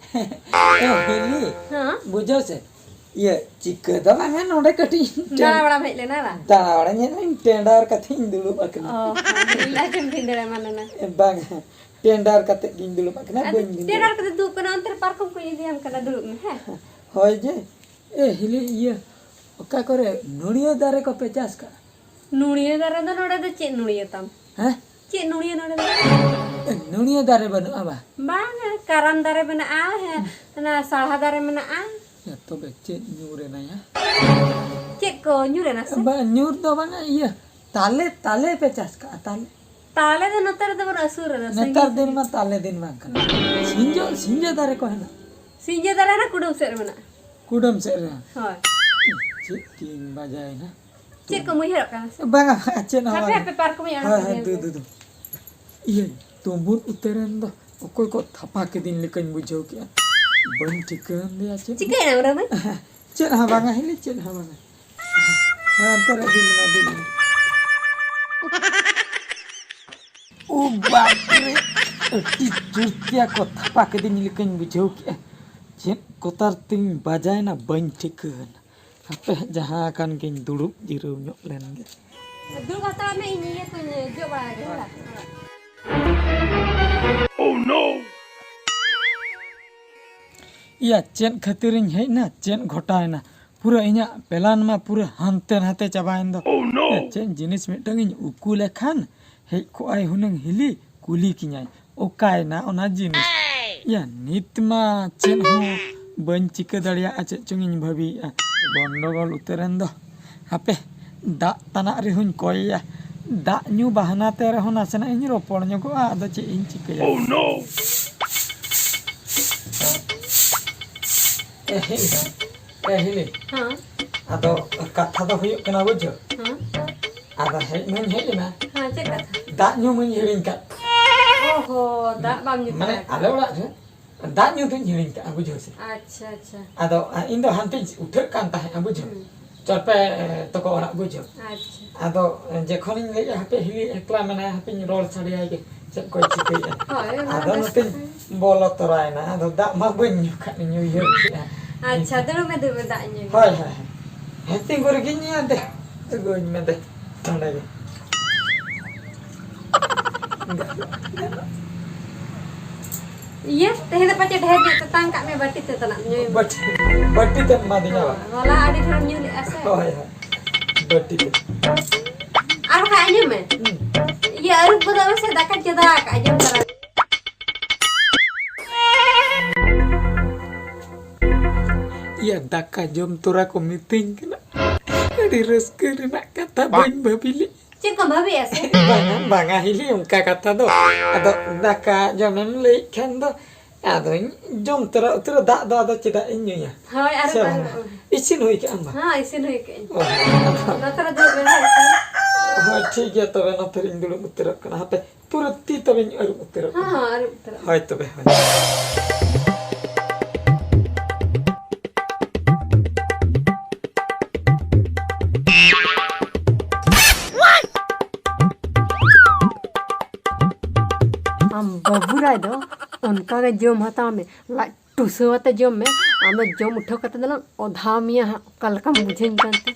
ᱮ, ᱦᱤᱞᱤ, ᱦᱮᱸ? ᱵᱩᱡᱷᱟᱹᱣ ᱥᱮ, ᱤᱭᱟᱹ, ᱪᱤᱠᱟᱹ ᱫᱚ ᱵᱟᱝᱟ, ᱱᱚᱰᱮ ᱠᱟᱹᱴᱤᱡ ᱫᱟᱬᱟ ᱵᱟᱲᱟᱢ ᱦᱮᱡ ᱞᱮᱱᱟ ᱵᱟᱝ? ᱫᱟᱬᱟ ᱵᱟᱲᱟ ᱧᱮᱞ ᱤᱧ ᱴᱮᱸᱰᱟᱨ ᱠᱟᱛᱮᱧ ᱫᱩᱲᱩᱵ ᱟᱠᱟᱱᱟ᱾ ᱚ, ᱦᱮᱸ, ᱞᱟᱡ ᱮᱢ ᱵᱷᱤᱸᱫᱟᱹᱲ ᱮᱢᱟ ᱞᱮᱱᱟ᱾ ᱵᱟᱝᱟ, ᱴᱮᱸᱰᱟᱨ ᱠᱟᱛᱮ ᱜᱤᱧ ᱫᱩᱲᱩᱵ ᱟᱠᱟᱱᱟ, ᱟᱫᱚ ᱵᱟᱹᱧ ᱵᱷᱤᱸᱫᱟᱹᱲ ᱴᱮᱸᱰᱟᱨ ᱠᱟᱛᱮ ᱫᱩᱲᱩᱵ ᱠᱟᱱᱟ, ᱚᱱᱛᱮ ᱨᱮ ᱯᱟᱨᱠᱚᱢ ᱠᱚᱧ ᱤᱫᱤᱭᱟᱢ ᱠᱟᱱᱟ, ᱫᱩᱲᱩᱵ ᱢᱮ, ᱦᱮᱸ? ᱦᱳᱭ ᱡᱮ, ᱮ ᱦᱤᱞᱤ, ᱤᱭᱟᱹ, ᱚᱠᱟ ᱠᱚᱨᱮ ᱱᱚᱲᱤᱭᱟᱹ ᱫᱟᱨᱮ ᱠᱚᱯᱮ ᱪᱟᱥ ᱠᱟᱜᱼᱟ? ᱱᱚᱲᱤᱭᱟᱹ ᱫᱟᱨᱮ ᱫᱚ ᱱᱚᱰᱮ ᱫᱚ ᱪᱮᱫ ᱱᱚᱲᱤᱭᱟᱹ ᱛᱟᱢ? ᱦᱮᱸ? ᱪᱮᱫ ᱱᱚᱲᱤᱭᱟᱹ ᱱᱚᱰᱮ ᱫᱚ? ᱮ, ᱱᱚᱲᱤᱭᱟᱹ ᱫᱟᱨᱮ ᱵᱟᱹᱱᱩᱜᱼᱟ ᱵᱟ? ᱵᱟᱝᱟ, ᱠᱟᱨᱟᱢ ᱫᱟᱨᱮ ᱢᱮᱱᱟᱜᱼᱟ, ᱦᱮᱸ, ᱚᱱᱟ ᱥᱟᱲᱦᱟ ᱫᱟᱨᱮ ᱢᱮᱱᱟᱜᱼᱟ᱾ ᱭᱟ, ᱛᱚᱵᱮ ᱪᱮᱫ ᱧᱩᱨ ᱮᱱᱟᱭᱟ? ᱪᱮᱫ ᱠᱚ ᱧᱩᱨ ᱮᱱᱟ ᱥᱮ? ᱵᱟᱝ, ᱧᱩᱨ ᱫᱚ ᱵᱟᱝᱟ, ᱤᱭᱟᱹ, ᱛᱟᱞᱮ, ᱛᱟᱞᱮ ᱯᱮ ᱪᱟᱥ ᱠᱟᱜᱼᱟ, ᱛᱟᱞᱮ? ᱛᱟᱞᱮ ᱫᱚ ᱱᱚᱛᱮ ᱨᱮᱫᱚ ᱵᱟᱹᱱᱩᱜᱼᱟ, ᱥᱩᱨ ᱨᱮᱫᱚ, ᱱᱮᱛᱟᱨ ᱥᱟᱺᱜᱤᱧ ᱫᱤᱱ ᱢᱟ ᱥᱟᱺᱜᱤᱧ᱾ ᱛᱟᱞᱮ ᱫᱤᱱ ᱵᱟᱝ ᱠᱟᱱᱟ᱾ ᱥᱤᱸᱡᱚ, ᱥᱤᱸᱡᱚ ᱫᱟᱨᱮ ᱠᱚ ᱦᱮᱱᱟᱜ᱾ ᱥᱤᱸᱡᱚ ᱫᱟᱨᱮ ᱦᱟᱱᱟ ᱠᱩᱰᱟᱹᱢ ᱥᱮᱫ ᱨᱮ ᱢᱮᱱᱟᱜᱼᱟ᱾ ᱠᱩᱰᱟᱹᱢ ᱥᱮᱫ ᱨᱮ? ᱦᱳᱭ᱾ ᱪᱮᱫ ᱛᱤᱧ ᱵᱟᱡᱟᱭᱮᱱᱟ? ᱪᱮᱫ ᱠᱚᱢ ᱩᱭᱦᱟᱹᱨᱚᱜ ᱠᱟᱱᱟ ᱥᱮ? ᱵᱟᱝᱟ, ᱵᱟᱝᱟ, ᱪᱮᱫ ᱦᱚᱸ ᱦᱟᱯᱮ, ᱵᱟᱝᱟ᱾ ᱦᱟᱯᱮ, ᱯᱟᱨᱠᱚᱢ ᱤᱧ ᱦᱳᱭ, ᱟᱬᱜᱚ ᱦᱳᱭ, ᱧᱮᱞ ᱫᱩ, ᱜᱮ᱾ ᱫᱩ, ᱫᱩ᱾ ᱤᱭᱟᱹ, ᱛᱩᱸᱵᱩᱫ ᱩᱛᱟᱹᱨᱮᱱ ᱫᱚ ᱚᱠᱚᱭ ᱠᱚ ᱛᱷᱟᱯᱟ ᱠᱤᱫᱤᱧ ᱞᱮᱠᱟᱧ ᱵᱩᱡᱷᱟᱹᱣ ᱠᱮᱜᱼᱟ᱾ ᱵᱟᱹᱧ ᱴᱷᱤᱠᱟᱹ ᱫᱮᱭᱟ ᱪᱮᱫ᱾ ᱪᱤᱠᱟᱹᱭᱮᱱᱟ ᱚᱸᱰᱮ ᱫᱚ? ᱪᱮᱫ ᱦᱚᱸ ᱵᱟᱝᱟ ᱦᱤᱞᱤ, ᱪᱮᱫ ᱦᱚᱸ ᱵᱟᱝᱟ᱾ ᱦᱮᱸ, ᱚᱱᱛᱮ ᱨᱮ ᱤᱫᱤ ᱞᱮᱢᱮ, ᱤᱫᱤ ᱞᱮᱢᱮ᱾ ᱳ ᱵᱟᱯ ᱨᱮ, ᱟᱹᱰᱤ ᱡᱳᱨ ᱛᱮᱭᱟ ᱠᱚ ᱛᱷᱟᱯᱟ ᱠᱤᱫᱤᱧ ᱞᱮᱠᱟᱧ ᱵᱩᱡᱷᱟᱹᱣ ᱠᱮᱜᱼᱟ᱾ ᱪᱮᱫ ᱠᱚᱛᱟᱨ ᱛᱤᱧ ᱵᱟᱡᱟᱭᱮᱱᱟ ᱵᱟᱹᱧ ᱴᱷᱤᱠᱟᱹ ᱮᱱᱟ᱾ ᱦᱟᱯᱮ, ᱡᱟᱦᱟᱸ ᱟᱠᱟᱱ ᱜᱤᱧ ᱫᱩᱲᱩᱵ ᱡᱤᱨᱟᱹᱣ ᱧᱚᱜ ᱞᱮᱱ ᱜᱮ᱾ ᱫᱩᱲᱩᱵ ᱦᱟᱛᱟᱲ ᱢᱮ, ᱤᱧ ᱤᱭᱟᱹ ᱠᱚᱧ ᱡᱚᱜ ᱵᱟᱲᱟ ᱞᱮᱜᱮ, ᱦᱮᱸ? ᱤᱭᱟ, ᱪᱮᱫ ᱠᱷᱟᱹᱛᱤᱨᱤᱧ ᱦᱮᱡ ᱮᱱᱟ, ᱪᱮᱫ ᱜᱷᱚᱴᱟᱣᱮᱱᱟ? ᱯᱩᱨᱟᱹ ᱤᱧᱟᱹᱜ plan ᱢᱟ ᱯᱩᱨᱟᱹ ᱦᱟᱱᱛᱮ ᱱᱟᱛᱮ ᱪᱟᱵᱟᱭᱮᱱ ᱫᱚ᱾ ᱤᱭᱟ, ᱪᱮᱫ ᱡᱤᱱᱤᱥ ᱢᱤᱫᱴᱟᱝ ᱤᱧ ᱩᱠᱩ ᱞᱮᱠᱷᱟᱱ ᱦᱮᱡ ᱠᱚᱜᱼᱟᱭ ᱦᱩᱱᱟᱹᱝ ᱦᱤᱞᱤ, ᱠᱩᱞᱤ ᱠᱤᱧᱟᱭ, "ᱚᱠᱟᱭᱮᱱᱟ ᱚᱱᱟ ᱡᱤᱱᱤᱥ?" ᱤᱭᱟ, ᱱᱤᱛ ᱢᱟ ᱪᱮᱫ ᱦᱚᱸ ᱵᱟᱹᱧ ᱪᱤᱠᱟᱹ ᱫᱟᱲᱮᱭᱟᱜᱼᱟ, ᱪᱮᱫ ᱪᱚᱝ ᱤᱧ ᱵᱷᱟᱹᱵᱤᱭᱮᱫᱼᱟ᱾ ᱜᱚᱱᱰᱚᱜᱳᱞ ᱩᱛᱟᱹᱨᱮᱱ ᱫᱚ᱾ ᱦᱟᱯᱮ, ᱫᱟᱜ ᱛᱟᱱᱟᱜ ᱨᱮᱦᱚᱸᱧ ᱠᱚᱭᱮᱭᱟ᱾ ᱫᱟᱜ ᱧᱩ ᱵᱟᱦᱟᱱᱟ ᱛᱮ ᱨᱮᱦᱚᱸ ᱱᱟᱥᱮᱱᱟᱜ ᱤᱧ ᱨᱚᱯᱚᱲ ᱧᱚᱜᱚᱜᱼᱟ, ᱟᱫᱚ ᱪᱮᱫ ᱤᱧ ᱪᱤᱠᱟᱹᱭᱟ? ᱮ ᱦᱤᱞᱤ, ᱮ ᱦᱤᱞᱤ, ᱦᱮᱸ᱾ ᱟᱫᱚ ᱠᱟᱛᱷᱟ ᱫᱚ ᱦᱩᱭᱩᱜ ᱠᱟᱱᱟ, ᱵᱩᱡᱷᱟᱹᱣ? ᱦᱮᱸ᱾ ᱟᱫᱚ ᱦᱮᱡ ᱢᱟᱧ ᱦᱮᱡ ᱮᱱᱟ, ᱦᱮᱸ, ᱪᱮᱫ ᱠᱟᱛᱷᱟ? ᱫᱟᱜ ᱧᱩ ᱢᱟᱧ ᱦᱤᱲᱤᱧ ᱠᱟᱫ᱾ ᱚᱦᱚ, ᱫᱟᱜ ᱵᱟᱢ ᱧᱩ ᱢᱟᱱᱮ ᱠᱟᱫᱟ᱾ ᱟᱞᱮ ᱚᱲᱟᱜ ᱨᱮ ᱫᱟᱜ ᱧᱩ ᱫᱩᱧ ᱦᱤᱲᱤᱧ ᱠᱟᱜᱼᱟ, ᱵᱩᱡᱷᱟᱹᱣ ᱥᱮ᱾ ᱟᱪᱪᱷᱟ, ᱟᱪᱪᱷᱟ᱾ ᱟᱫᱚ, ᱟ, ᱤᱧ ᱫᱚ ᱦᱟᱱᱛᱮᱧ ᱩᱴᱷᱟᱹᱜ ᱠᱟᱱ ᱛᱟᱦᱮᱸᱜᱼᱟ, ᱵᱩᱡᱷᱟᱹᱣ᱾ ᱦᱩᱸ᱾ ᱪᱚᱨᱯᱮ, ᱮ, ᱛᱟᱠᱚ ᱚᱲᱟᱜ, ᱵᱩᱡᱷᱟᱹᱣ᱾ ᱟᱪᱪᱷᱟ᱾ ᱟᱫᱚ, ᱮ, ᱡᱚᱠᱷᱚᱱᱤᱧ ᱞᱟᱹᱭᱮᱜᱼᱟ, ᱦᱟᱯᱮ ᱦᱤᱞᱤ ᱮᱠᱞᱟ ᱢᱮᱱᱟᱭᱟ, ᱦᱟᱯᱮᱧ ᱨᱚᱲ ᱥᱟᱰᱮᱭᱟᱭ ᱜᱮ, ᱪᱮᱫ ᱠᱚᱭ ᱪᱤᱠᱟᱹᱭᱮᱜᱼᱟ᱾ ᱦᱳᱭ, ᱚᱱᱟ ᱟᱫᱚ ᱵᱮᱥ ᱱᱚᱛᱮᱧ ᱠᱟᱛᱷᱟ᱾ ᱵᱚᱞᱚ ᱛᱚᱨᱟᱭᱮᱱᱟ, ᱟᱫᱚ ᱫᱟᱜ ᱢᱟ ᱵᱟᱹᱧ ᱧᱩ ᱠᱟᱜ, ᱤᱧ ᱩᱭᱦᱟᱹᱨ ᱠᱮᱜᱼᱟ᱾ ᱟᱪᱪᱷᱟ, ᱫᱩᱲᱩᱵ ᱢᱮ, ᱫᱩᱲᱩᱵ ᱢᱮ, ᱫᱟᱜ ᱤᱧ ᱧᱩᱭ ᱜᱮ᱾ ᱦᱳᱭ, ᱦᱳᱭ, ᱦᱳᱭ᱾ ᱦᱮᱸ, ᱛᱤᱸᱜᱩ ᱨᱮᱜᱮᱧ ᱧᱩᱭᱟ, ᱫᱮ, ᱛᱤᱸᱜᱩᱧ ᱢᱮ, ᱫᱮ, ᱱᱚᱸᱰᱮ ᱜᱮ᱾ ᱤᱭᱟᱹ, ᱛᱮᱦᱮᱧ ᱫᱚ ᱯᱟᱪᱮ ᱰᱷᱮᱨ ᱧᱚᱜ ᱛᱮᱛᱟᱝ ᱠᱟᱜ ᱢᱮ, ᱵᱟᱹᱴᱤ ᱛᱮ ᱛᱟᱱᱟᱜ ᱧᱩᱭ ᱢᱮ᱾ ᱵᱟᱹᱴᱤ, ᱵᱟᱹᱴᱤ ᱛᱮᱢ ᱮᱢᱟᱫᱤᱧᱟ ᱵᱟᱝ? ᱦᱚᱞᱟ ᱟᱹᱰᱤ ᱰᱷᱮᱨᱮᱢ ᱧᱩ ᱞᱮᱜᱼᱟ ᱥᱮ? ᱦᱳᱭ, ᱦᱳᱭ, ᱵᱟᱹᱴᱤ ᱛᱮ᱾ ᱟᱨ ᱵᱟᱠᱷᱟᱡ ᱟᱸᱡᱚᱢ ᱢᱮ, ᱦᱩᱸ᱾ ᱤᱭᱟᱹ, ᱟᱹᱨᱩᱵ ᱜᱚᱫᱚᱜ ᱢᱮᱥᱮ, ᱫᱟᱠᱟᱧ ᱪᱚᱸᱫᱟ ᱟᱠᱟᱜᱼᱟ, ᱡᱚᱢ ᱛᱟᱨᱟ᱾ ᱤᱭᱟᱹ, ᱫᱟᱠᱟ ᱡᱚᱢ ᱛᱚᱨᱟ ᱠᱚ ᱢᱤᱛᱟᱹᱧ ᱠᱟᱱᱟ, ᱟᱹᱰᱤ ᱨᱟᱹᱥᱠᱟᱹ ᱨᱮᱱᱟᱜ ᱠᱟᱛᱷᱟ, ᱵᱟᱹᱧ ᱵᱷᱟᱹᱵᱤ ᱞᱮᱫ᱾ ᱪᱮᱫ ᱠᱚᱢ ᱵᱷᱟᱹᱵᱤᱭᱮᱫᱼᱟ ᱥᱮ? ᱵᱟᱝᱟ, ᱵᱟᱝᱟ ᱦᱤᱞᱤ, ᱚᱱᱠᱟ ᱠᱟᱛᱷᱟ ᱫᱚ᱾ ᱟᱫᱚ ᱫᱟᱠᱟ ᱡᱚᱢᱮᱢ ᱞᱟᱹᱭᱮᱫ ᱠᱷᱟᱱ ᱫᱚ, ᱟᱫᱚᱧ ᱡᱚᱢ ᱛᱚᱨᱟ ᱩᱛᱟᱹᱨᱟ, ᱫᱟᱜ ᱫᱚ ᱟᱫᱚ ᱪᱮᱫᱟᱜ ᱤᱧ ᱧᱩᱭᱟ? ᱦᱳᱭ, ᱟᱨ ᱥᱮ ᱵᱟᱝ? ᱵᱟᱝᱟ? ᱤᱥᱤᱱ ᱦᱩᱭ ᱠᱟᱜ ᱟᱢ ᱵᱟᱝ? ᱦᱮᱸ, ᱤᱥᱤᱱ ᱦᱩᱭ ᱠᱟᱜ ᱟᱹᱧ᱾ ᱚ, ᱟᱫᱚ ᱱᱚᱛᱮ ᱨᱮ ᱫᱩᱲᱩᱵ ᱢᱮ, ᱦᱮᱸ, ᱤᱥᱤᱱ᱾ ᱦᱳᱭ, ᱴᱷᱤᱠ ᱜᱮᱭᱟ, ᱛᱚᱵᱮ ᱱᱚᱛᱮ ᱨᱤᱧ ᱫᱩᱲᱩᱵ ᱩᱛᱟᱹᱨᱚᱜ ᱠᱟᱱᱟ᱾ ᱦᱟᱯᱮ, ᱯᱩᱨᱟᱹ ᱛᱤ ᱛᱟᱵᱮᱧ ᱟᱹᱨᱩᱵ ᱩᱛᱟᱹᱨᱚᱜ ᱦᱮᱸ, ᱠᱟᱱᱟ᱾ ᱦᱮᱸ, ᱟᱹᱨᱩᱵ ᱩᱛᱟᱹᱨᱚᱜ ᱢᱮ᱾ ᱦᱳᱭ, ᱛᱚᱵᱮ, ᱦᱳᱭ᱾ ᱟᱢ ᱵᱟᱹᱵᱩ ᱨᱟᱭ ᱫᱚ ᱚᱱᱠᱟ ᱜᱮ ᱡᱚᱢ ᱦᱟᱛᱟᱣ ᱢᱮ, ᱞᱟᱡ ᱴᱩᱥᱟᱹᱣ ᱟᱛᱮ ᱡᱚᱢ ᱢᱮ᱾ ᱟᱢ ᱫᱚ ᱡᱚᱢ ᱩᱴᱷᱟᱹᱣ ᱠᱟᱛᱮ ᱫᱚᱞᱟᱝ ᱚᱫᱷᱟᱣ ᱢᱮᱭᱟ ᱦᱟᱸᱜ, ᱚᱠᱟ ᱞᱮᱠᱟᱢ ᱵᱩᱡᱷᱟᱹᱧ ᱠᱟᱱ ᱛᱮ᱾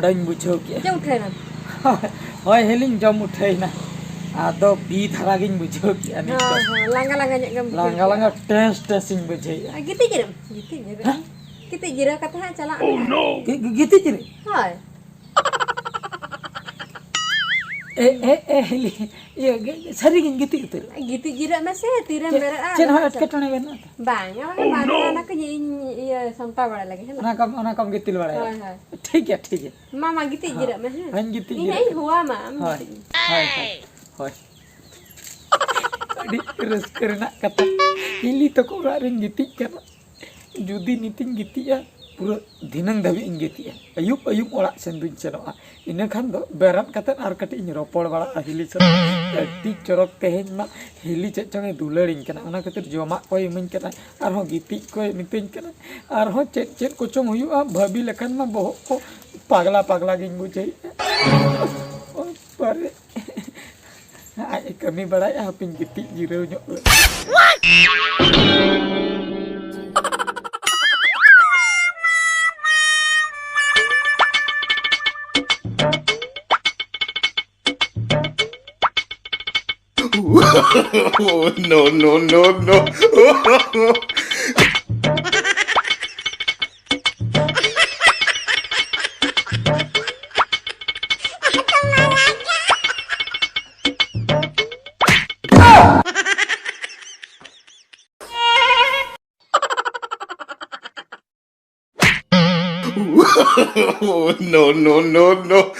ᱫᱟᱹᱧ ᱵᱩᱡᱷᱟᱹᱣ ᱠᱮᱜᱼᱟ᱾ ᱡᱚᱢ ᱩᱴᱷᱟᱹᱣ ᱮᱱᱟᱢ? ᱦᱳᱭ, ᱦᱤᱞᱤᱧ ᱡᱚᱢ ᱩᱴᱷᱟᱹᱭᱮᱱᱟ᱾ ᱟᱫᱚ ᱵᱤ ᱫᱷᱟᱨᱟ ᱜᱤᱧ ᱵᱩᱡᱷᱟᱹᱣ ᱠᱮᱜᱼᱟ ᱱᱤᱛ ᱫᱚ᱾ ᱦᱳᱭ, ᱦᱳᱭ, ᱞᱟᱸᱜᱟ ᱞᱟᱸᱜᱟ ᱧᱚᱜ ᱜᱮᱢ ᱵᱩᱡᱷᱟᱹᱣ ᱞᱟᱸᱜᱟ ᱠᱮᱜᱼᱟ᱾ ᱞᱟᱸᱜᱟ ᱴᱮᱥ ᱴᱮᱥ ᱤᱧ ᱵᱩᱡᱷᱟᱹᱣᱮᱜᱼᱟ᱾ ᱟᱨ ᱜᱤᱛᱤᱡ ᱡᱤᱨᱟᱹᱜ ᱢᱮ, ᱜᱤᱛᱤᱡ ᱡᱤᱨᱟᱹᱜ ᱢᱮ᱾ ᱦᱮᱸ? ᱜᱤᱛᱤᱡ ᱡᱤᱨᱟᱹᱣ ᱠᱟᱛᱮ ᱦᱟᱸᱜ ᱪᱟᱞᱟᱜ ᱢᱮ᱾ ᱜᱤ-, ᱜᱤ-, ᱜᱤᱛᱤᱡ ᱡᱤᱨᱟᱹᱜ? ᱦᱳᱭ᱾ ᱮ, ᱮ, ᱮ, ᱦᱤᱞᱤ, ᱤᱭᱟᱹ, ᱜᱮ-, ᱥᱟᱹᱨᱤᱜᱤᱧ ᱜᱤᱛᱤᱡ ᱩᱛᱟᱹᱨᱚᱜᱼᱟ᱾ ᱜᱤᱛᱤᱡ ᱡᱤᱨᱟᱹᱜ ᱢᱮᱥᱮ, ᱛᱤᱨᱮᱢ ᱪᱮᱫ, ᱵᱮᱨᱮᱫᱼᱟ, ᱪᱮᱫ ᱦᱚᱸ ᱱᱟᱦᱟᱜ ᱮᱴᱠᱮᱴᱚᱬᱮ ᱵᱟᱹᱱᱩᱜᱼᱟ ᱛᱚ? ᱵᱟᱝ, ᱟᱢ ᱫᱚ ᱵᱟᱝ, ᱚᱱᱟ ᱠᱚ ᱤᱧ, ᱤᱭᱟᱹ, ᱥᱟᱢᱴᱟᱣ ᱵᱟᱲᱟ ᱞᱮᱜᱮ, ᱦᱮᱸ? ᱚᱱᱟ ᱠᱚᱢ, ᱚᱱᱟ ᱠᱚᱢ ᱜᱤᱛᱤᱞ ᱵᱟᱲᱟᱭᱟ᱾ ᱦᱳᱭ, ᱦᱳᱭ᱾ ᱴᱷᱤᱠ ᱜᱮᱭᱟ, ᱴᱷᱤᱠ ᱜᱮᱭᱟ᱾ ᱢᱟ, ᱢᱟ, ᱜᱤᱛᱤᱡ ᱦᱚᱸ, ᱡᱤᱨᱟᱹᱜ ᱢᱮ, ᱦᱮᱸ? ᱦᱚᱸᱧ ᱜᱤᱛᱤᱡ ᱤᱧ ᱡᱤᱨᱟᱹᱜ ᱦᱟᱸᱜ ᱤᱧ ᱠᱟᱱᱟ᱾ ᱦᱚᱦᱚᱣᱟᱢᱟ, ᱟᱢ ᱦᱳᱭ, ᱜᱤᱛᱤᱡ ᱢᱮ᱾ ᱦᱳᱭ, ᱦᱳᱭ, ᱦᱳᱭ᱾ ᱟᱹᱰᱤ ᱨᱟᱹᱥᱠᱟᱹ ᱨᱮᱱᱟᱜ ᱠᱟᱛᱷᱟ, ᱦᱤᱞᱤ ᱛᱟᱠᱚ ᱚᱲᱟᱜ ᱨᱤᱧ ᱜᱤᱛᱤᱡ ᱠᱟᱱᱟ᱾ ᱡᱩᱫᱤ ᱱᱤᱛᱤᱧ ᱜᱤᱛᱤᱡᱼᱟ, ᱯᱩᱨᱟᱹ ᱫᱷᱤᱱᱟᱹᱝ ᱫᱷᱟᱹᱵᱤᱡ ᱤᱧ ᱜᱤᱛᱤᱡᱼᱟ᱾ ᱟᱹᱭᱩᱵ ᱟᱹᱭᱩᱵ ᱚᱲᱟᱜ ᱥᱮᱱ ᱫᱩᱧ ᱥᱮᱱᱚᱜᱼᱟ᱾ ᱤᱱᱟᱹ ᱠᱷᱟᱱ ᱫᱚ ᱵᱮᱨᱮᱫ ᱠᱟᱛᱮᱫ ᱟᱨ ᱠᱟᱹᱴᱤᱡ ᱤᱧ ᱨᱚᱯᱚᱲ ᱵᱟᱲᱟᱜᱼᱟ ᱦᱤᱞᱤ ᱥᱟᱞᱟᱜ᱾ ᱟᱹᱰᱤ ᱪᱚᱨᱚᱠ ᱛᱮᱦᱮᱧ ᱢᱟ ᱦᱤᱞᱤ ᱪᱮᱫ ᱪᱚᱝ ᱮ ᱫᱩᱞᱟᱹᱲᱤᱧ ᱠᱟᱱᱟ, ᱚᱱᱟ ᱠᱷᱟᱹᱛᱤᱨ ᱡᱚᱢᱟᱜ ᱠᱚᱭ ᱤᱢᱟᱹᱧ ᱠᱟᱱᱟ, ᱟᱨᱦᱚᱸ ᱜᱤᱛᱤᱡ ᱠᱚᱭ ᱢᱤᱛᱟᱹᱧ ᱠᱟᱱᱟ, ᱟᱨᱦᱚᱸ ᱪᱮᱫ ᱪᱮᱫ ᱠᱚᱪᱚᱝ ᱦᱩᱭᱩᱜᱼᱟ, ᱵᱷᱟᱹᱵᱤ ᱞᱮᱠᱷᱟᱱ ᱢᱟ ᱵᱚᱦᱚᱜ ᱠᱚ ᱯᱟᱜᱽᱞᱟ ᱯᱟᱜᱽᱞᱟ ᱜᱤᱧ ᱵᱩᱡᱷᱟᱹᱣᱮᱫᱼᱟ᱾ ᱵᱟᱵᱟᱨᱮ᱾ ᱟᱡ ᱮ ᱠᱟᱹᱢᱤ ᱵᱟᱲᱟᱭᱮᱫᱼᱟ, ᱦᱟᱯᱮᱧ ᱜᱤᱛᱤᱡ ᱡᱤᱨᱟᱹᱣ ᱧᱚᱜ ᱞᱮᱱ᱾ No, no, no, no. No, no, no, no.